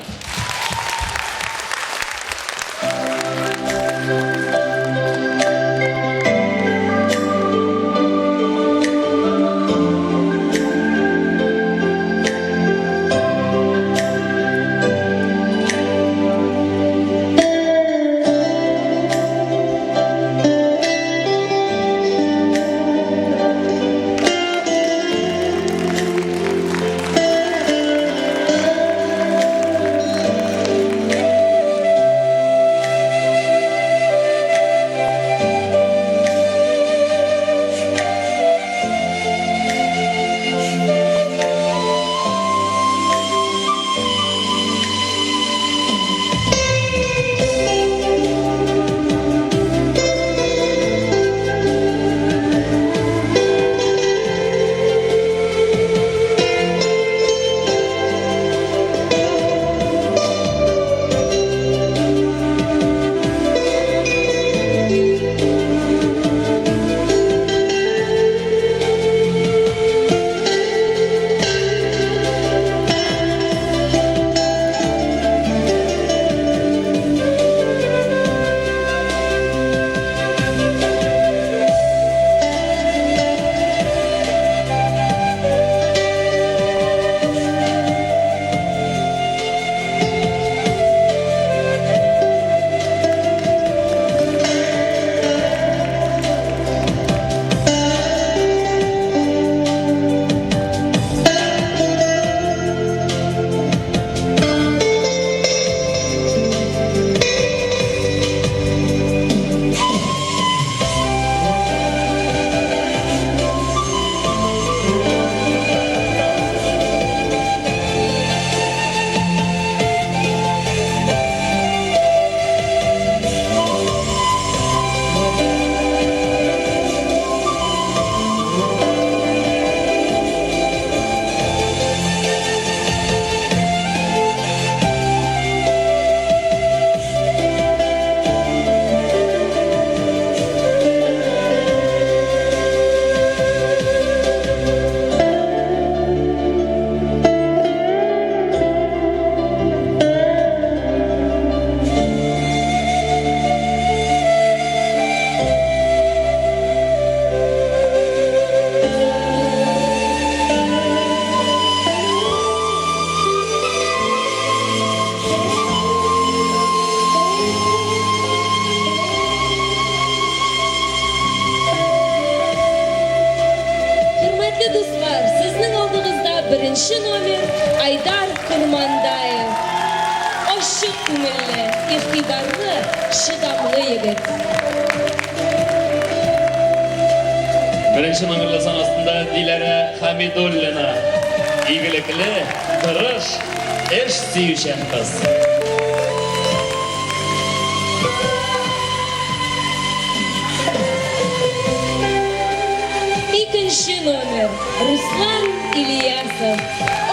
Беренче номер, Айдар Курмандаев. Ачык күңелле, игътибарлы, чыдамлы егет. Беренче номерлы сан астында Диләрә Хәмидуллина. Игелекле, тырыш, эш сөючән кыз. Икенче номер, Руслан Ильясов.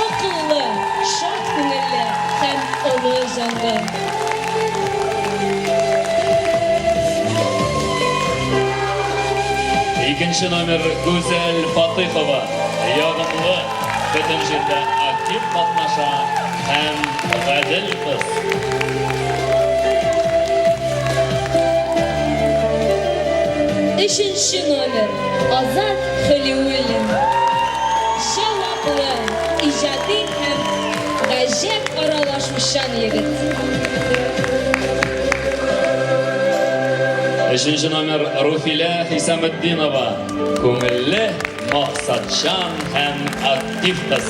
Акыллы, шат күңелле һәм олы җанлы. Икенче номер Гүзәл Фатыйхова. Ягымлы, бөтен җирдә актив катнаша һәм гадел кыз. Өченче номер, Азат Хәлиуллин. Җаваплы, иҗади һәм гаҗәп аралашучан егет. Өченче номер Руфилә Хисаметдинова. Күңелле, максатчан һәм актив кыз.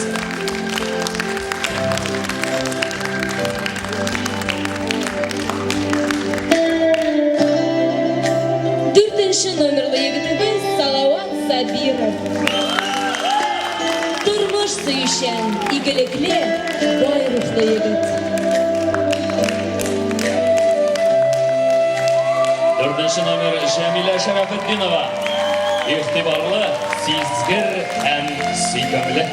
Дүртенче номерлы егетебез Салават Сабиров. Тормыш сөючән, игелекле, бай рухлы егет. Дүртенче номер Җәмилә Шәрәфетдинова. Игътибарлы, сизгер һәм сөйкемле.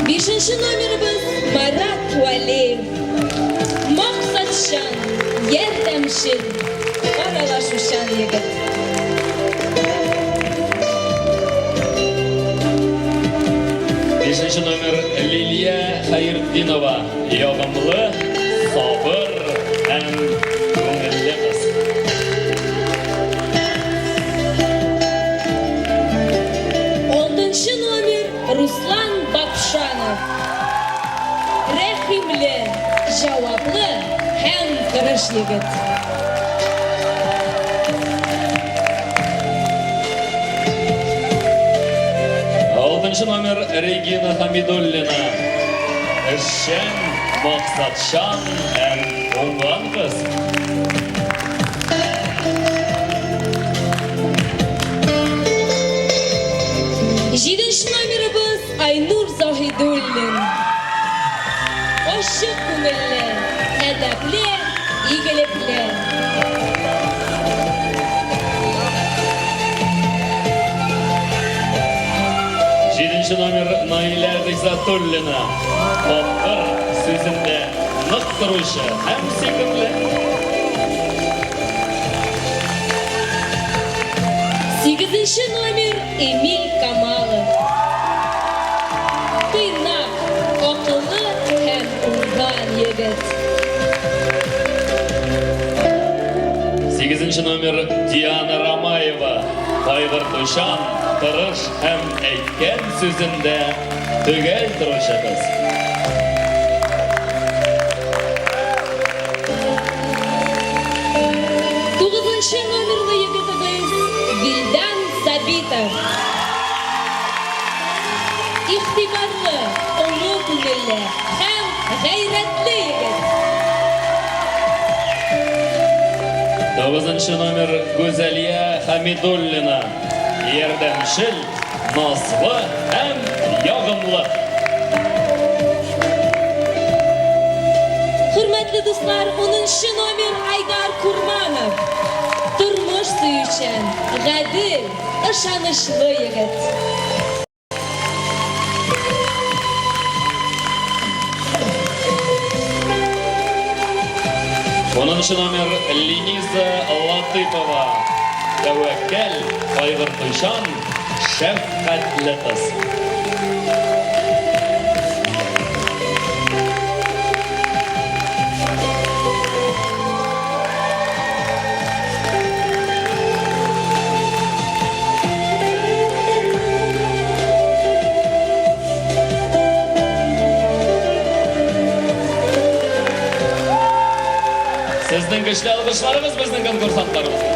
Бишенче номерыбыз Марат Вәлиев. Максатчан, ярдәмчел, аралашучан егет. Бишенче номер Лилия Хәйртдинова. Ягымлы, сабыр һәм күңелле кыз. Алтынчы номер Руслан Бабшанов. Рәхимле, җаваплы һәм тырыш егет. Алтынчы номер Регина Хамидуллина. Эшчән, максатчан һәм уңган кыз. Җиденче номерыбыз Айнур Заһидуллин. Ачык күңелле, әдәпле, игелекле. Җиденче номер Наилә Гыйззәтуллина. Тапкыр, сүзендә нык торучы һәм сөйкемле. Сигезенче номер Эмиль Камалов. Тыйнак, акыллы һәм уңган егет. Сигезенче номер Диана Рамаева. Кайгыртучан, тырыш һәм әйткән сүзендә төгәл торучы кыз. Тугызынчы номерлы егетебез Вилдан Сабитов. Игътибарлы, олы күңелле һәм гайрәтле егет. Тугызынчы номер Гүзәлия Хәмидуллина. Ярдәмчел, назлы һәм ягымлы. Хөрмәтле дуслар, унынчы номер Айдар Курманов. Тормыш сөючән, гадел, ышанычлы егет. Унынчы номер Лениза Латыпова. Тәвәккәл, кайгыртучан, шәфкатьле кыз. Сезнең Көчле алкышларыгыз безнең конкурсантларыбызга.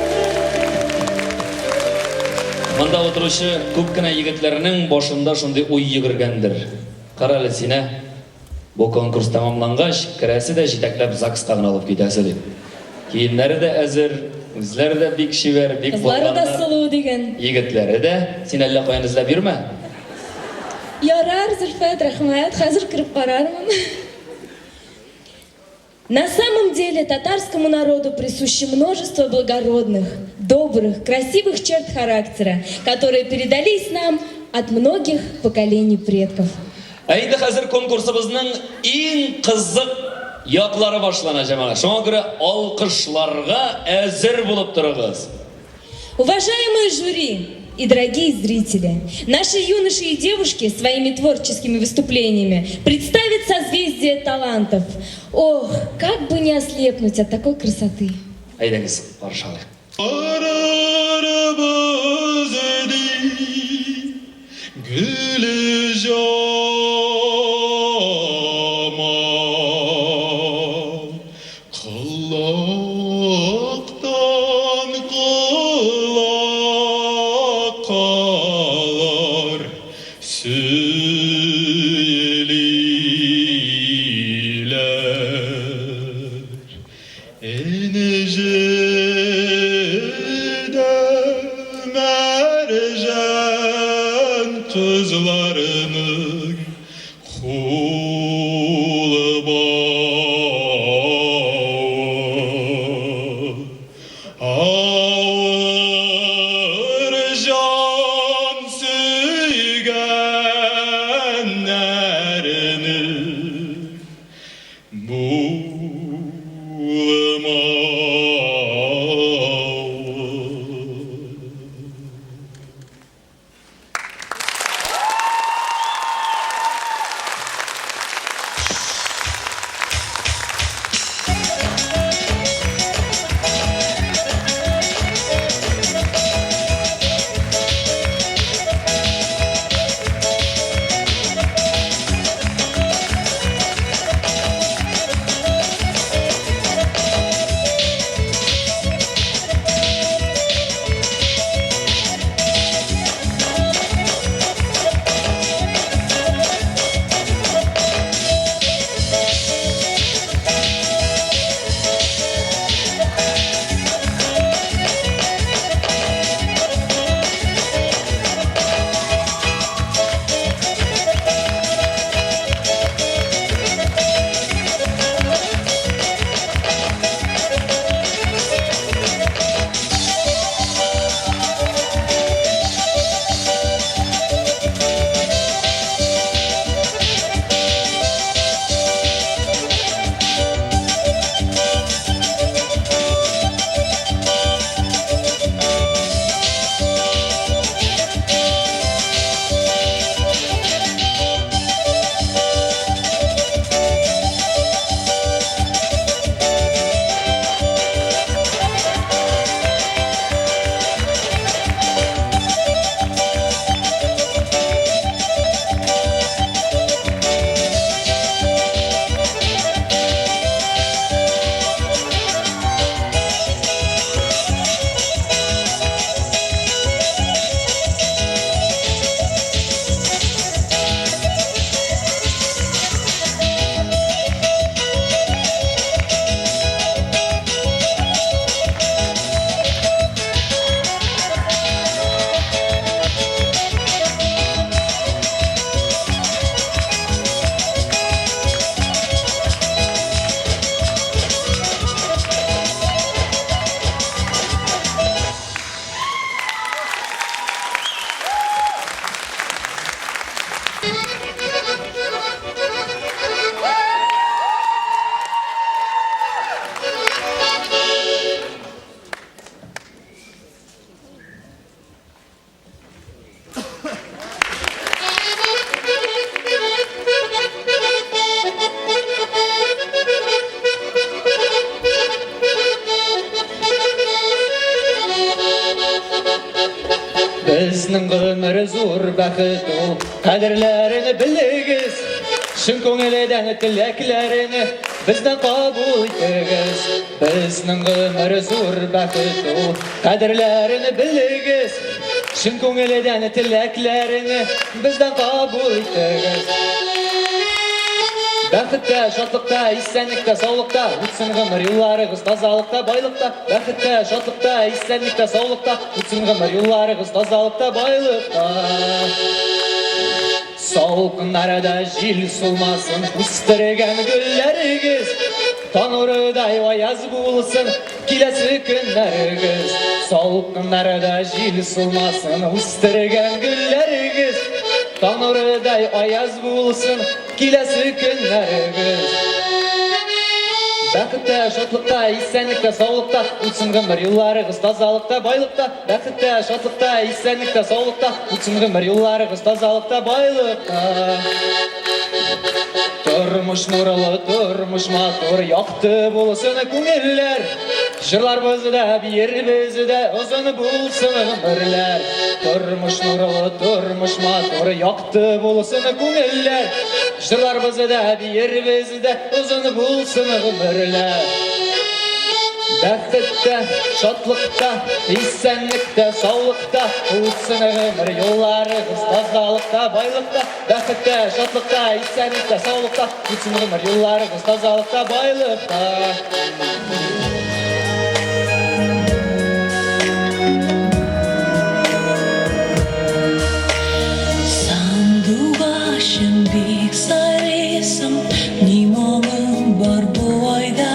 Монда утыручы күп кенә егетләрнең башында шундый уй йөгергәндер. Кара әле син, ә? Бу конкурс тәмамлангач, керәсе дә җитәкләп ЗАГСка гына алып китәсе дип. Киемнәре дә әзер, үзләре дә бик чибәр, бик Кызлары да булганнар. сылу диген. Егетләре дә. Син әллә каян эзләп йөрмә. Ярар, Зөлфәт, рәхмәт, хәзер кереп карармын. На самом деле татарскому народу присуще множество благородных, добрых, красивых черт характера, которые передались нам от многих поколений предков. Ә инде хәзер конкурсыбызның иң кызык яклары башлана, җәмәгать. Шуңа күрә алкышларга әзер булып торыгыз. Уважаемые жюри и дорогие зрители, наши юноши и девушки своими творческими выступлениями представят созвездие талантов. Ох, как бы не ослепнуть от такой красоты. Әйдәгез, каршы алыйк. Барырбыз ди, гөле җамал. Колактан колаккалар сөйлиләр. Энҗе дә мәрҗән кызларының Кулы бавы, авыр җан сөйгәннәрнең булымавы. Безнең гомер зур бәхет ул, кадерләрен белегез. Чын күңелдән теләкләрен Бездән кабул итегез. Безнең гомер зур бәхет ул, кадерләрен белегез. Чын күңелдән теләкләрне бездән кабул итегез. Бәхеттә, шатлыкта, исәнлектә, саулыкта, үтсен гомер юлларыгыз тазалыкта, байлыкта. Бәхеттә, шатлыкта, исәнлектә, саулыкта, үтсен гомер юлларыгыз тазалыкта, байлыкта. Салкыннарда җил сулмасын, үстергән гөлләрегез, Танурыдай аяз булсын, киләсе көннәрегез. Салкыннарда җил сулмасын, үстергән гөлләрегез, Танурыдай аяз булсын, киләсе көннәрегез. Бәхеттә, шатлыкта, исәнлектә, саулыкта, үтсен гомер юлларыгыз тазалыкта, байлыкта. Бәхеттә, шатлыкта, исәнлектә, саулыкта, үтсен гомер юлларыгыз тазалыкта, байлыкта. Тормыш нурлы, тормыш матур, якты булсын күңелләр. Җырларбыз да, биербез дә, озын булсын гомерләр. Тормыш нурлы, тормыш матур, якты булсын күңелләр. Җырларбыз да, биербез дә, озын булсын гомерләр. Бәхеттә, шатлыкта, исәнлектә, саулыкта, үтсен гомер юлларыгыз тазалыкта, байлыкта. Бәхеттә, шатлыкта, исәнлектә, саулыкта, үтсен гомер юлларыгыз тазалыкта, байлыкта. Сандугачым бик сайрыйсың, Ни моңың бар бу айда?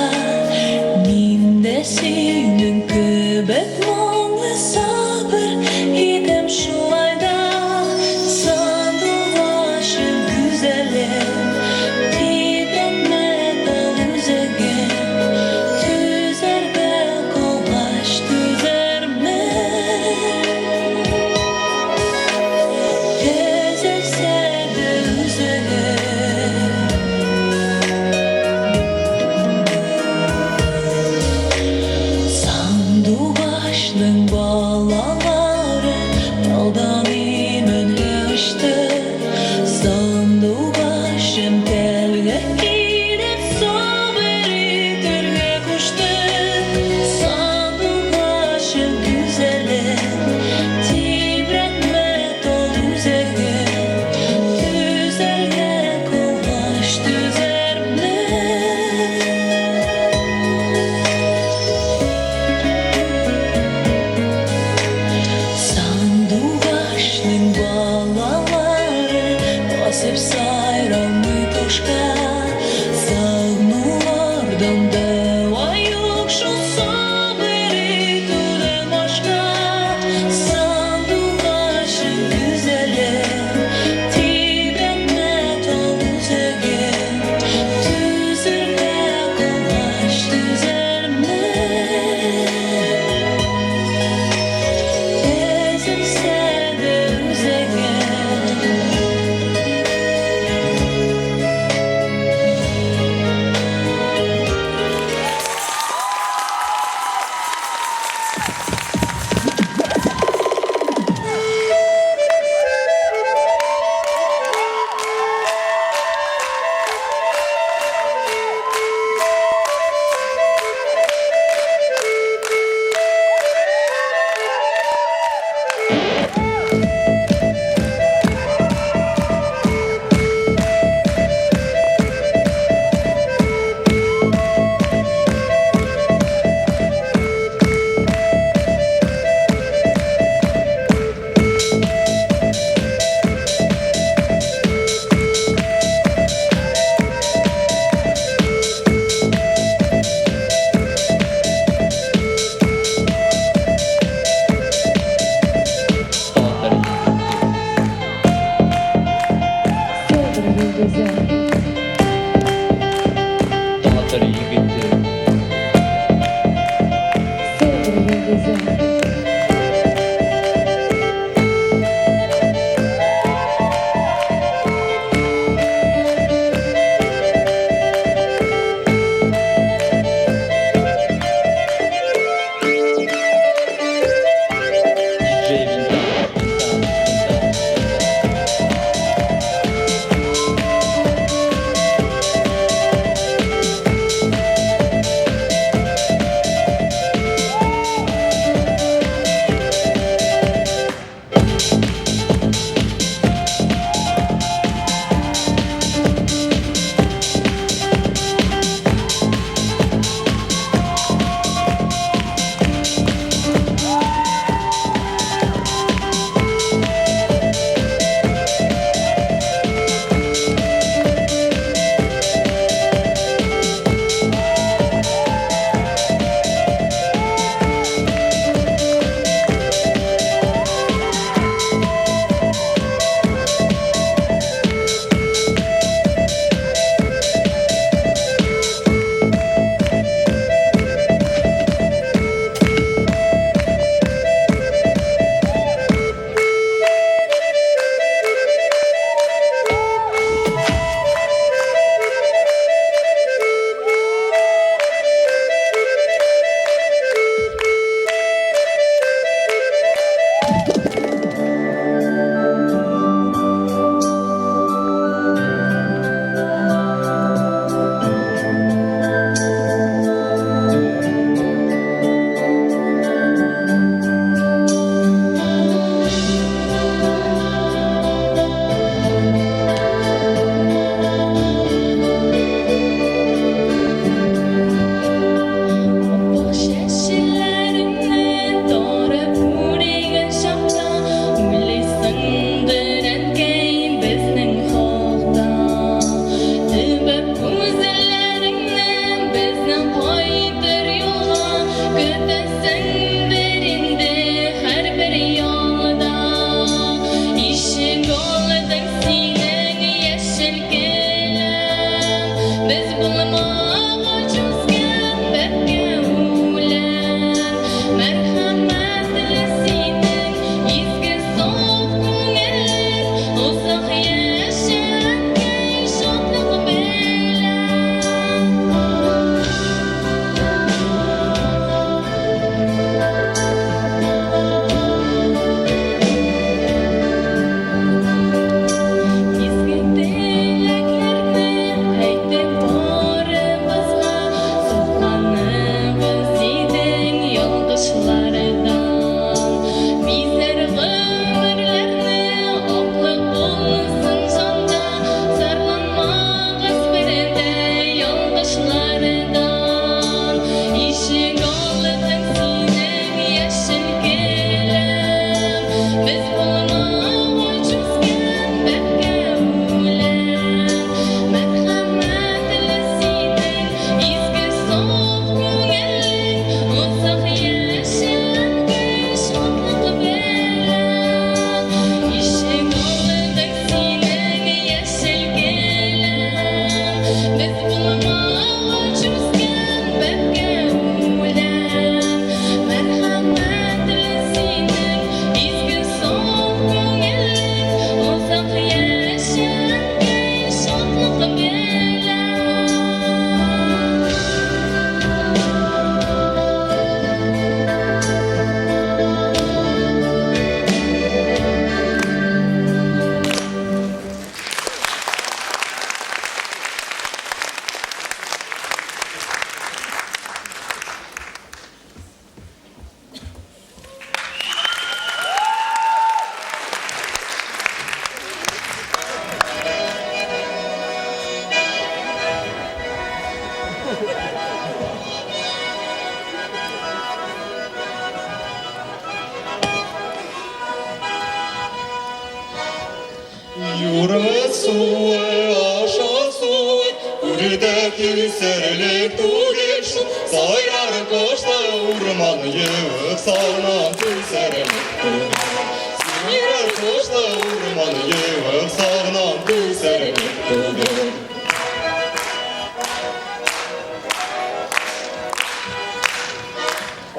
Мин дә синең кебек моңлы Сабыр итәм шулай да. Сандугачым гүзәлем, Тибрәтмә тал үзәгем, Түзәргә калгач түзәрмен. Төзелсә дә үзәгем. Сандугачның балалары талдан имәнгә очты. Сандугачым тәлгә килеп сабыр итәргә кушты. Сандугачым гүзәлем, тибрәтмә тал үзәген. Түзәргә калгач түзәрмен. Сандугачның балалары басып сайрамый ташка. Сагынулардан дәва юк шул сабыр итүдән башка. Сандугачым гүзәлем, тибрәтмә тал үзәген. Түзәргә калгач түзәрмен. Өзелсә дә үзәгем. Татар егете. Себер йолдызы. Татар егете. Себер йолдызы. DJ Винта, Винта, Винта, Винта. Көтәсеңдер инде һәрбер ялда. Ишек алдың синең яшел келәм. Без булмагач үскән бәбкә үлән. Мәрхәмәтле синең изге саф күңелең. Озак яшә, әнкәй, шатлык белән. Изге теләкләрне әйтеп барыбызга, Сакланыгыз идең ялгышлардан. Бизәр гомерләрне аклык булсын җанда, Зарланмагыз бер дә ялгышлардан. Ишек алдың синең яшел келәм, Без булмагач үскән бәбкә үлән. Мәрхәмәтле синең изге саф күңелең, Озак яшә, әнкәй, шатлык белән. Ишек алдың синең яшел келәм, Без булмагач үскән бәбкә үлән. Мәрхәмәтле синең изге саф күңелең, Озак яшә, әнкәй, шатлык белән. Юрмы суы, аша суы, Үрдәк үсәрлек түгел шул, Сайрар кошлы урман евек Сагынам түсәрлек түгел. Сайрар кошлы урман евек Сагынам түсәрлек түгел.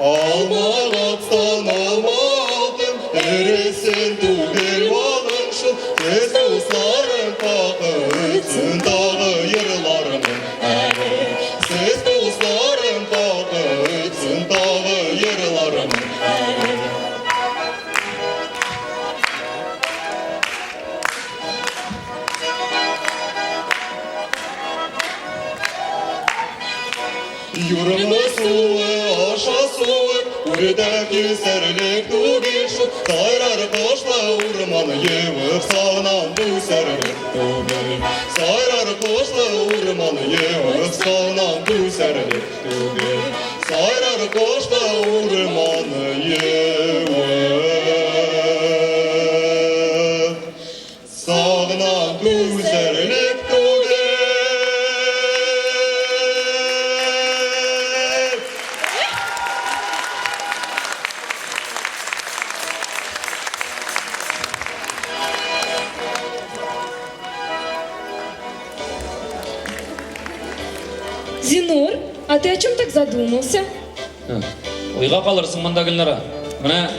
Алма атсан алма алтын, Эресен түгел балың шул, Сез дусларым хакы өчен Тагы йырлармын әле. Сез дусларым хакы өчен Тагы йырлармын әле. Юрмы суы, аша суы, Үрдәк үсәрлек түгел шул, Сайрар кошлы урман евек Сагынам түсәрлек түгел. Сайрар кошлы урман евек Сагынам түсәрлек түгел. Сайрар кошлы урман евек Сагынам түсәрлек түгел. Зинур, а ты о чем так задумался? Уйга калырсың монда, Гөлнара. Менә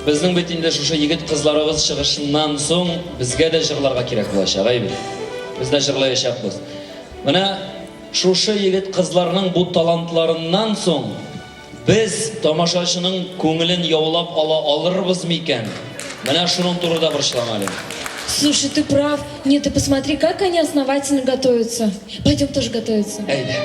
безнең бит инде шушы егет кызларыбыз чыгышыннан соң безгә дә җырларга кирәк булачак, әй бит. Без дә җырлаячакбыз. Менә шушы егет кызларның бу талантларыннан соң без тамашачының күңелен яулап ала алырбыз микән? Менә шуның турында борчылам әле. Слушай, ты прав. Нет, ты посмотри, как они основательно готовятся. Пойдем тоже готовиться. Әйдә.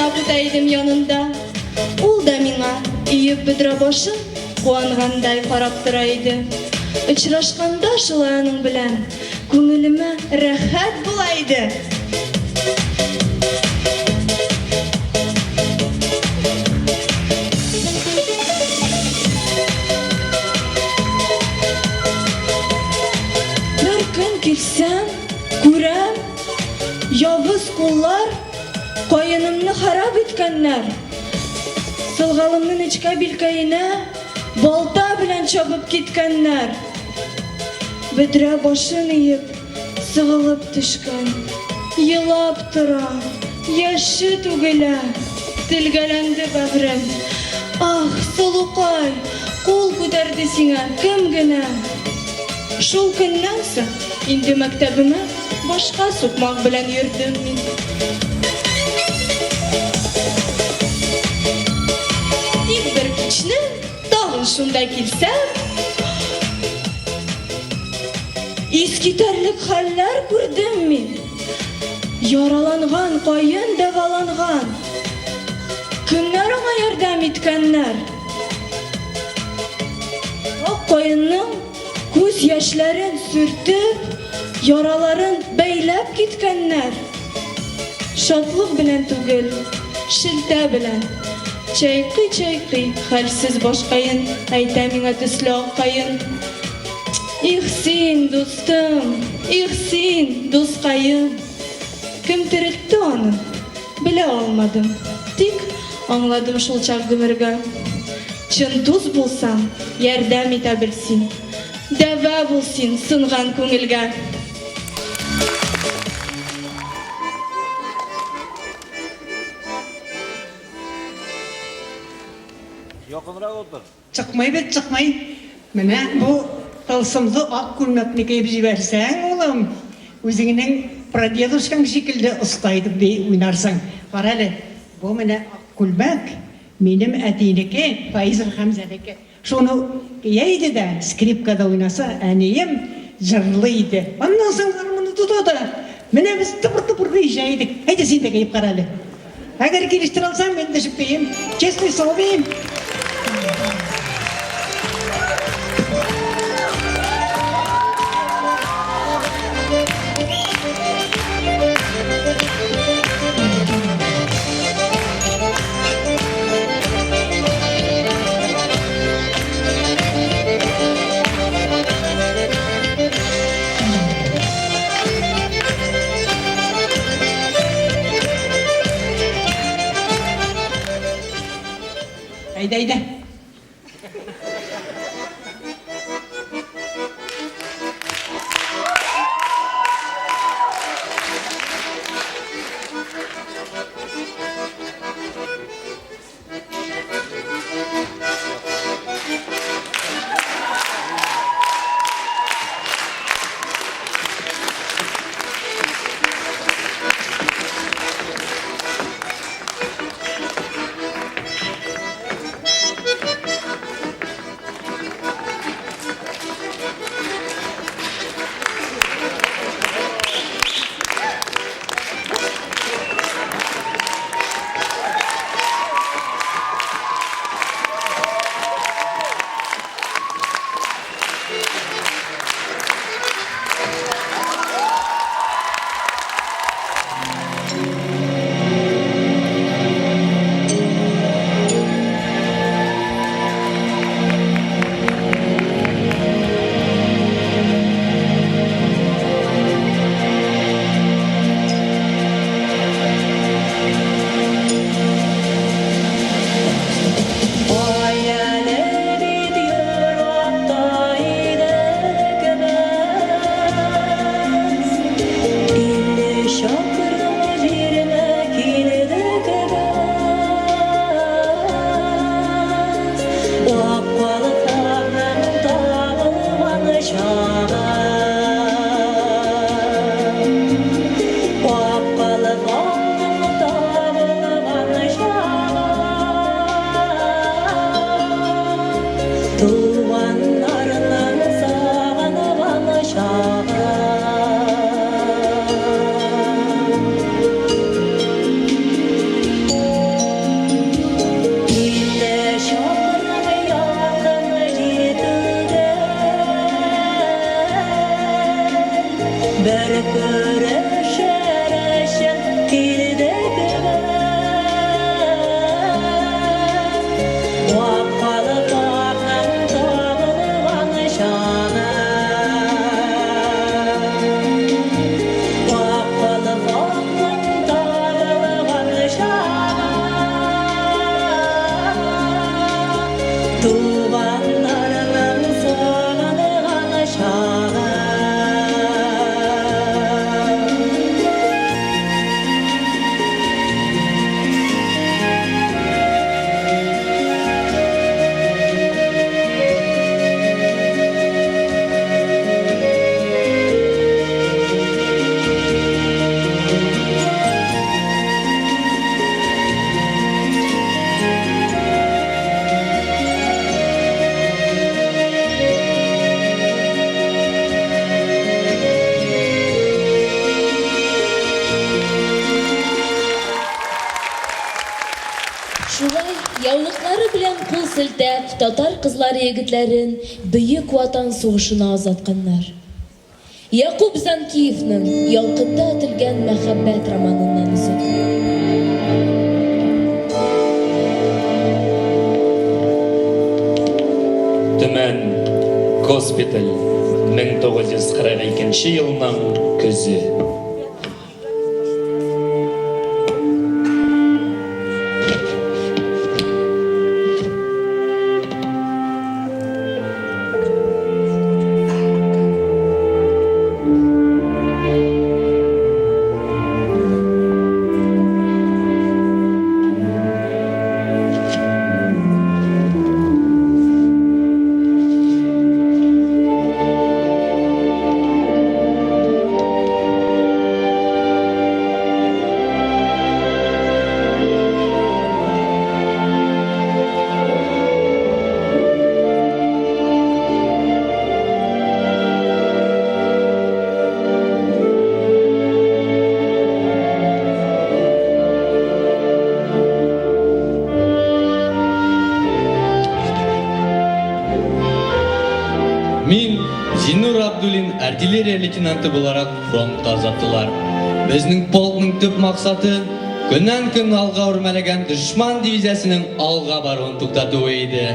Уйнап үтә идем янында. Ул да миңа, иеп бөдрә башын, куангандай карап тора иде. Очрашканда шулай аның белән, күңелемә рәхәт була иде. Бер көн килсәм, күрәм, явыз куллар каенымны харап иткәннәр. Сылгалымны нечкә билкәенә балта белән чабып киткәннәр. Бөдрә башын иеп, сыгылып төшкән. Елап тора, яше түгелә. Телгәләнде бәгърем. Ах, сылукай, кул күтәрде сиңа кем генә? Шул көннән соң инде мәктәбемә башка сукмак белән йөрдем мин. Тик бер кичне тагын шунда килсәм, искитәрлек хәлләр күрдем мин. Яраланган каен дәваланган. Кемнәр аңа ярдәм иткәннәр? Ак каенның күз яшьләрен сөртеп, яраларын бәйләп киткәннәр. Шатлык белән түгел, шелтә белән. Чайкый-чайкый хәлсез башкаен, әйтә миңа төсле ак каен. Их син, дустым, их син, дускаем! Кем терелтте аны, белә алмадым. Тик аңладым шулчак гомергә. Чын дус булсаң, ярдәм итә бел син. Дәва бул син сынган күңелгә. Якынрак утыр. Чыкмый бит, чыкмый. Менә бу тылсымлы ак күлмәкне киеп җибәрсәң, улым, үзеңнең прадедушкаң шикелле оста итеп би уйнарсың. Кара әле, бу менә ак күлмәк, минем әтинеке, Фаизов Хәмзәнеке. Шуны кия иде дә, скрипкада уйнаса, әнием җырлый иде. Аннан соң гармунны тота да, менә без тыпыр-тыпыр биешә идек. Әйдә, син дә киеп кара әле. Әгәр килештерә алсаң, мин төшеп биим. Честное слово биим. Әйдә, әйдә. Яулыклары белән кул селтәп, татар кызлары егетләрен Бөек Ватан сугышына озатканнар. Якуб Занкиевның Ялкында өтелгән мәхәббәт романыннан өзек. Төмән госпиталь 1942 елның көзе. Мин, Зиннур Абдуллин, артиллерия лейтенанты буларак фронтка озаттылар. Безнең полкның төп максаты, көннән-көн алга үрмәләгән дошман дивизиясенең алга баруын туктату иде.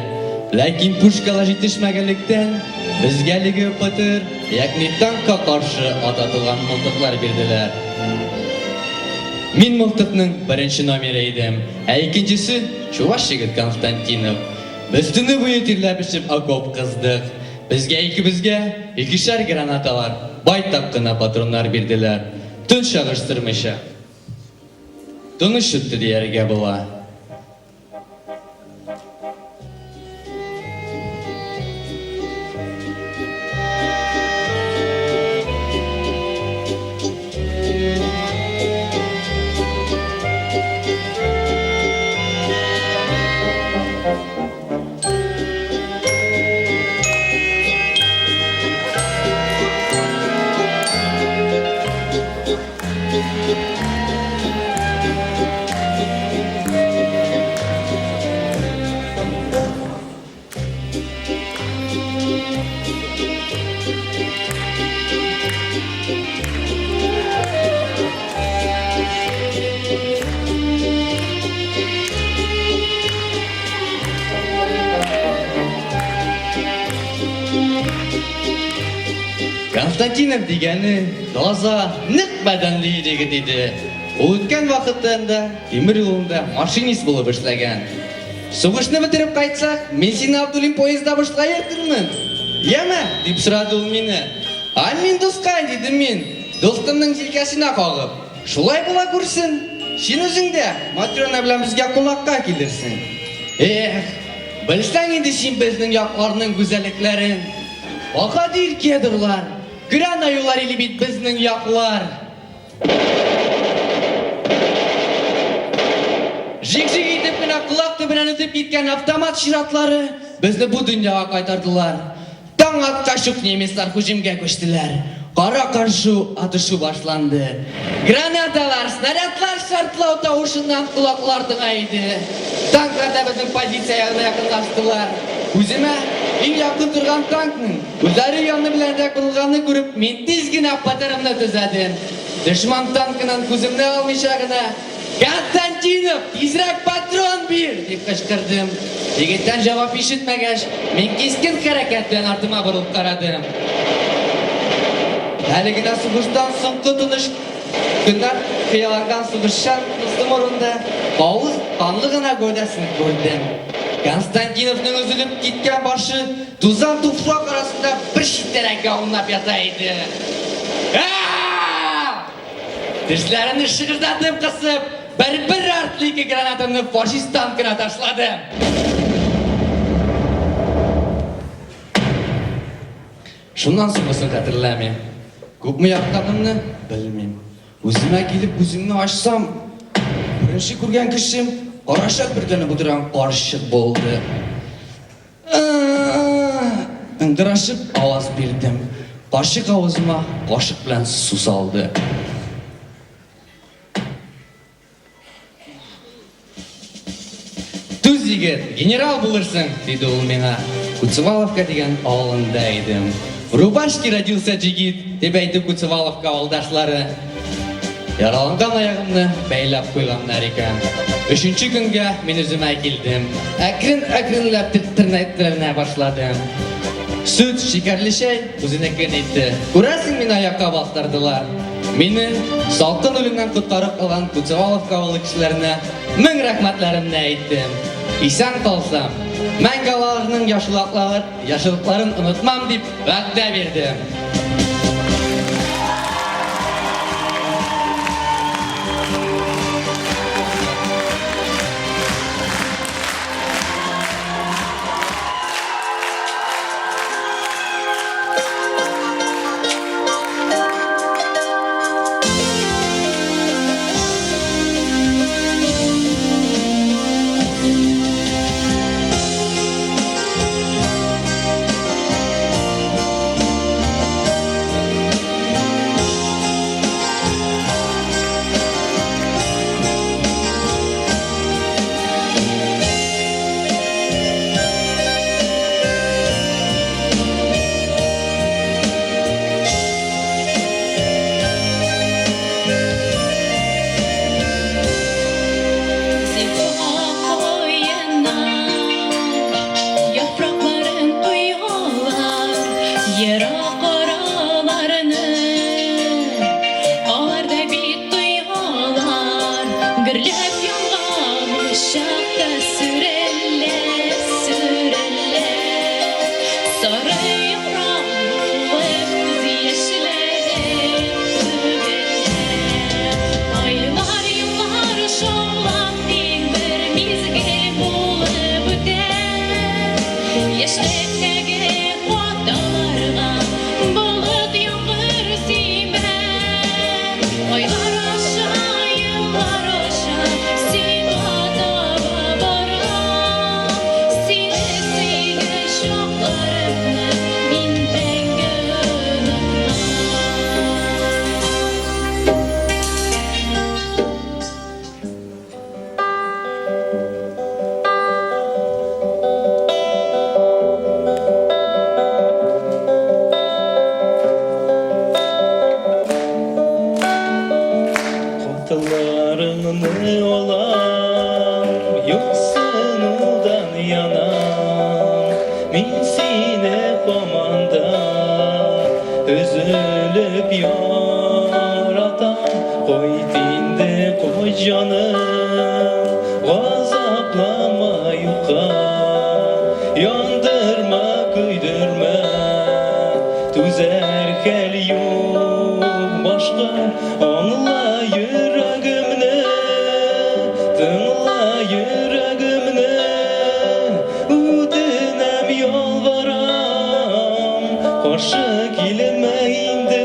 Ләкин пушкалар җитешмәгәнлектән, безгә әлеге ПТР, ягъни танкка каршы ата торган мылтыклар бирделәр. Мин мылтыкның беренче номеры идем, ә икенчесе, чуваш егет Константинов. Без төне буе тирләп-пешеп окоп кыздык. Безгә икебезгә икешәр гранаталар, байтак кына патроннар бирделәр. Төн чагыштырмыйча, тыныч үтте дияргә була. Константинов дигәне таза, нык бәдәнле егет иде. Ул үткән вакытында тимер юлында машинист булып эшләгән. Сугышны бетереп кайтсак, мин сине Абдуллин поездда бушлай йөртермен. Яме? дип сорады ул мине. Амин, дускай, дидем мин, дустымның җилкәсенә кагып. Шулай була күрсен. Син үзең дә Матрена белән безгә кунакка килерсең. Эх, белсәң инде син безнең якларның гүзәллекләрен. Баһадир кедрлар, көрән аюлар иле бит безнең яклар. Жик-жик итеп кенә колак төбеннән үтеп киткән автомат чиратлары безне бу дөньяга кайтардылар. Таң аткач ук немецлар һөҗүмгә күчтеләр. Кара-каршы атышу башланды. Гранаталар, снарядлар шартлау тавышыннан колаклар тыңа иде. Танклар да безнең позиция ягына якынлаштылар. Үземә иң якын торган танкның Үзләре яны беләнрәк борылганны күреп, мин тиз генә ПТРымны төзәдем. Дошман танкыннан күземне алмыйча гына, Константинов, тизрәк патрон бир! дип кычкырдым. Егеттән җавап ишетмәгәч, мин кискен хәрәкәт белән артыма борылып карадым. Әле генә сугыштан соңгы тыныч көннәр хыялланган сугышчан дустым урынында авыз канлы гына гәүдәсен күрдем. Константиновның өзелеп киткән башы Тузан туфрак арасында бер читтәрәк аунап ята иде. Тешләремне шыгырдатып кысып, бер-бер артлы ике гранатамны фашист танкына ташладым. Шуннан соңгысын хәтерләмим. Күпме ятканымны белмим. Үземә килеп күземне ачсам, беренче күргән кешем карачак бөркәнеп утырган карчык булды. Ыңгырашып аваз бирдем. Карчык авызыма кашык белән су салды. Түз. егет, генерал булырсың, диде ул миңа. Куцеваловка дигән авылында идем. В рубашке родился джигит, дип әйтте Куцеваловка авылдашлары. Яраланган аягымны бәйләп куйганнар икән. Өченче көнгә мин үземә килдем. Әкрен-әкренләп тернәкләнә башладым. Сөт, шикәрле чәй үзенекен итте. Күрәсең, мине аякка бастырдылар. Мине салкын үлемнән коткарып калган Куцеваловка авылы кешеләренә мең рәхмәтләремне әйттем. Исән калсам, мәңге аларның яхшылыкларын онытмам дип вәгъдә бирдем. Хатларыңны алам, юксынудан янам. Мин сине һаман да өзелеп яратам. Кайт инде, кайт, җаным, газаплама юкка. Яндырма, көйдермә, түзәр хәл юк башка. Аңла йөрәгемне, тыңла йөрәгемне. Үтенәм, ялварам, каршы килмә инде.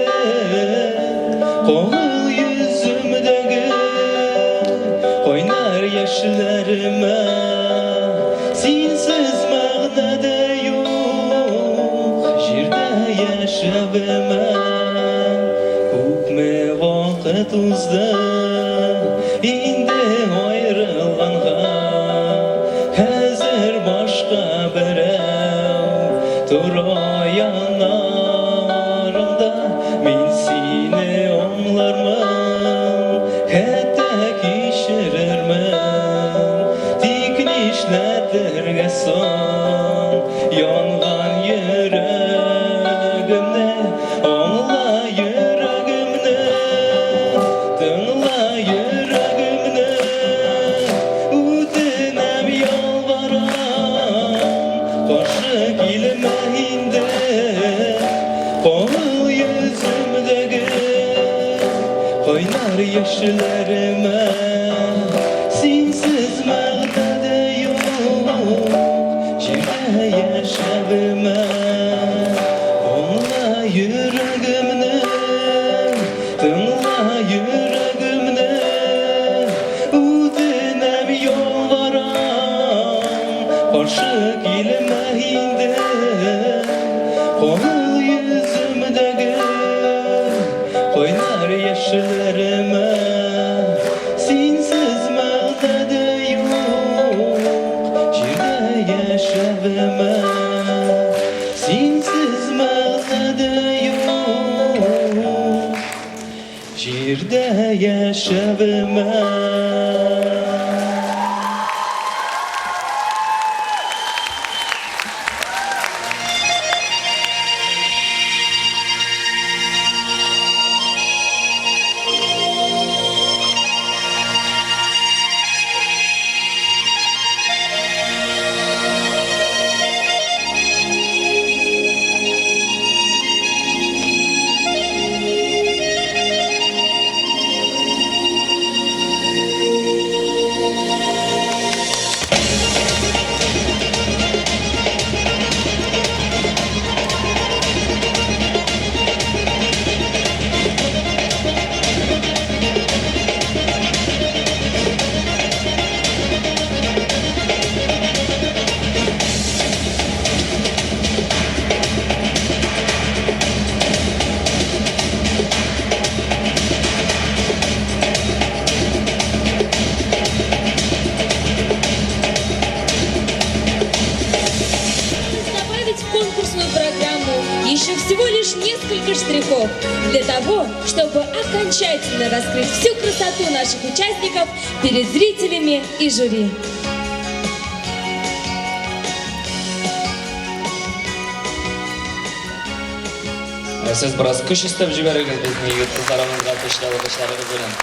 Кагыл йөземдәге кайнар яшьләремә. Синсез мәгънә дә юк җирдә яшәвемә. Күпме вакыт узды инде аерылганга. Хәзер башка берәү тора яннарыңда. Мин сине аңлармын, хәтта кичерермен. Тик нишләтергә соң янган йөрәгемне? Аңла йөрәгемне, тыңла йөрәгемне. Үтенәм, ялварам, каршы килмә инде. Кагыл йөземдәге кайнар яшьләремә. Синсез мәгънә дә юк җирдә яшәвемә. Аңла йөрәгемне, тыңла йөрәгемне. Үтенәм, ялварам, каршы килмә инде. Кагыл йөземдәге кайнар яшьләремә. Яшәвемә. Добавить в конкурсную программу еще всего лишь несколько штрихов для того, чтобы окончательно раскрыть всю красоту наших участников перед зрителями и жюри. Ә сез бераз көч өстәп җибәрегез безнең егет кызларыбызга көчле алкышларыгыз белән.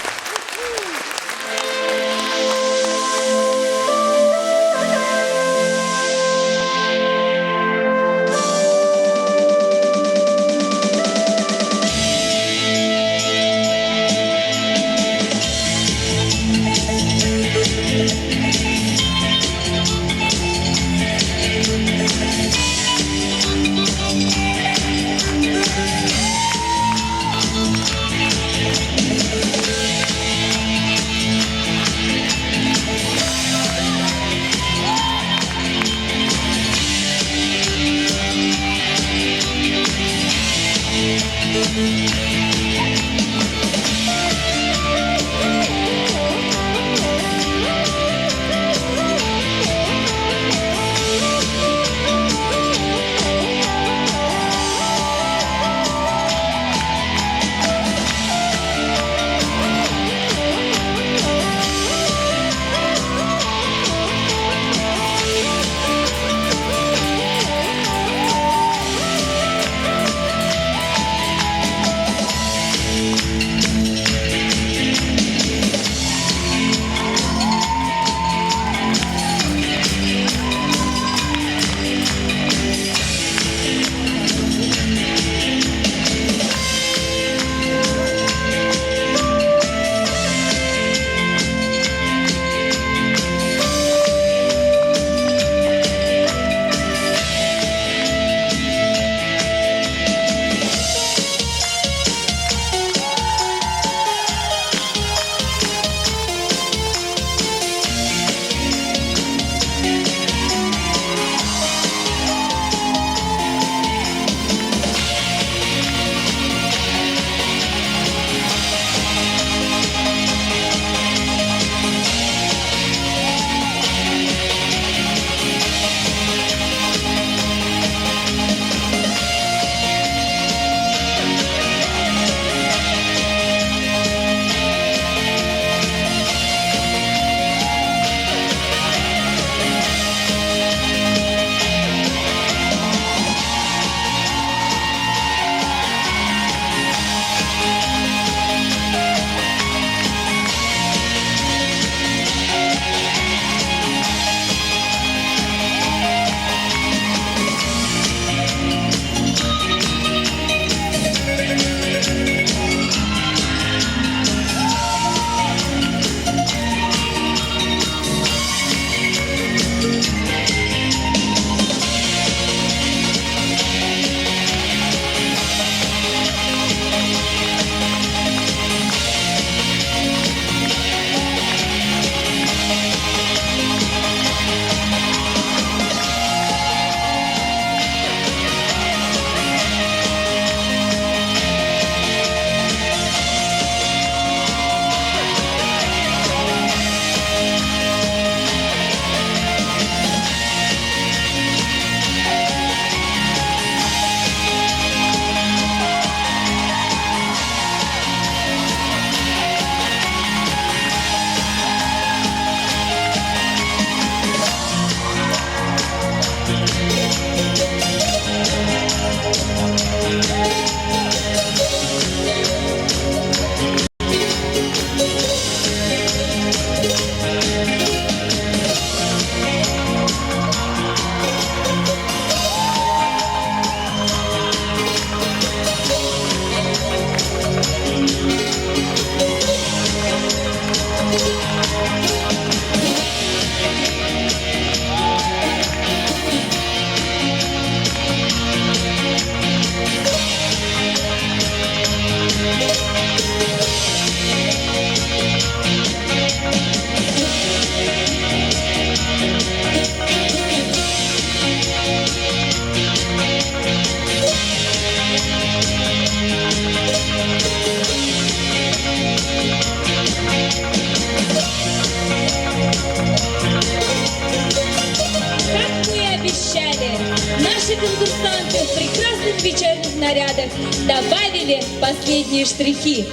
вечерних нарядах добавили последние штрихи.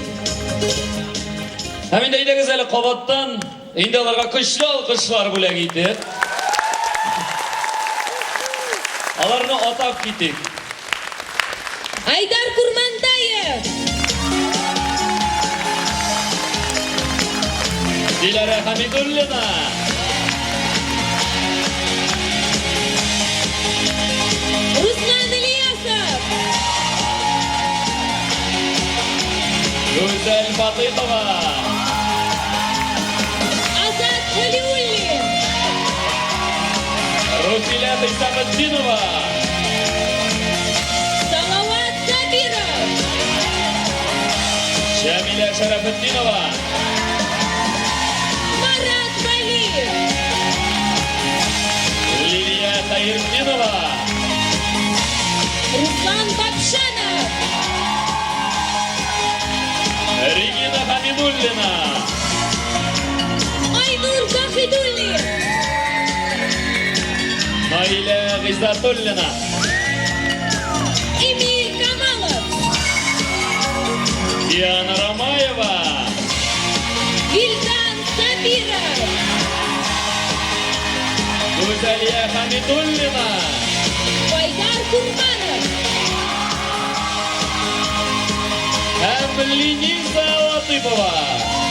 Һәм инде әйдәгез әле кабаттан инде аларга көчле алкышлар бүләк итеп. Аларны атап китик. Айдар Курмантаев! Диләрә Хәмидуллина! Руслан Ильясов! Гүзәл Фатыйхова! Азат Халиуллин! Руфилә Хисаметдинова! Салават Сабиров! Җәмилә Шәрәфетдинова! Марат Валиев! Лилия Хәертдинова! Руслан Бабшанов! Регина Хамидуллина! Айнур Заһидуллин! Наилә Гыйззәтуллина! Эмиль Камалов! Диана Рамаева! Вильдан Сабиров! Гүзәлия Хамидуллина! Айдар Курбанов! Һәм Лениза Латыпова!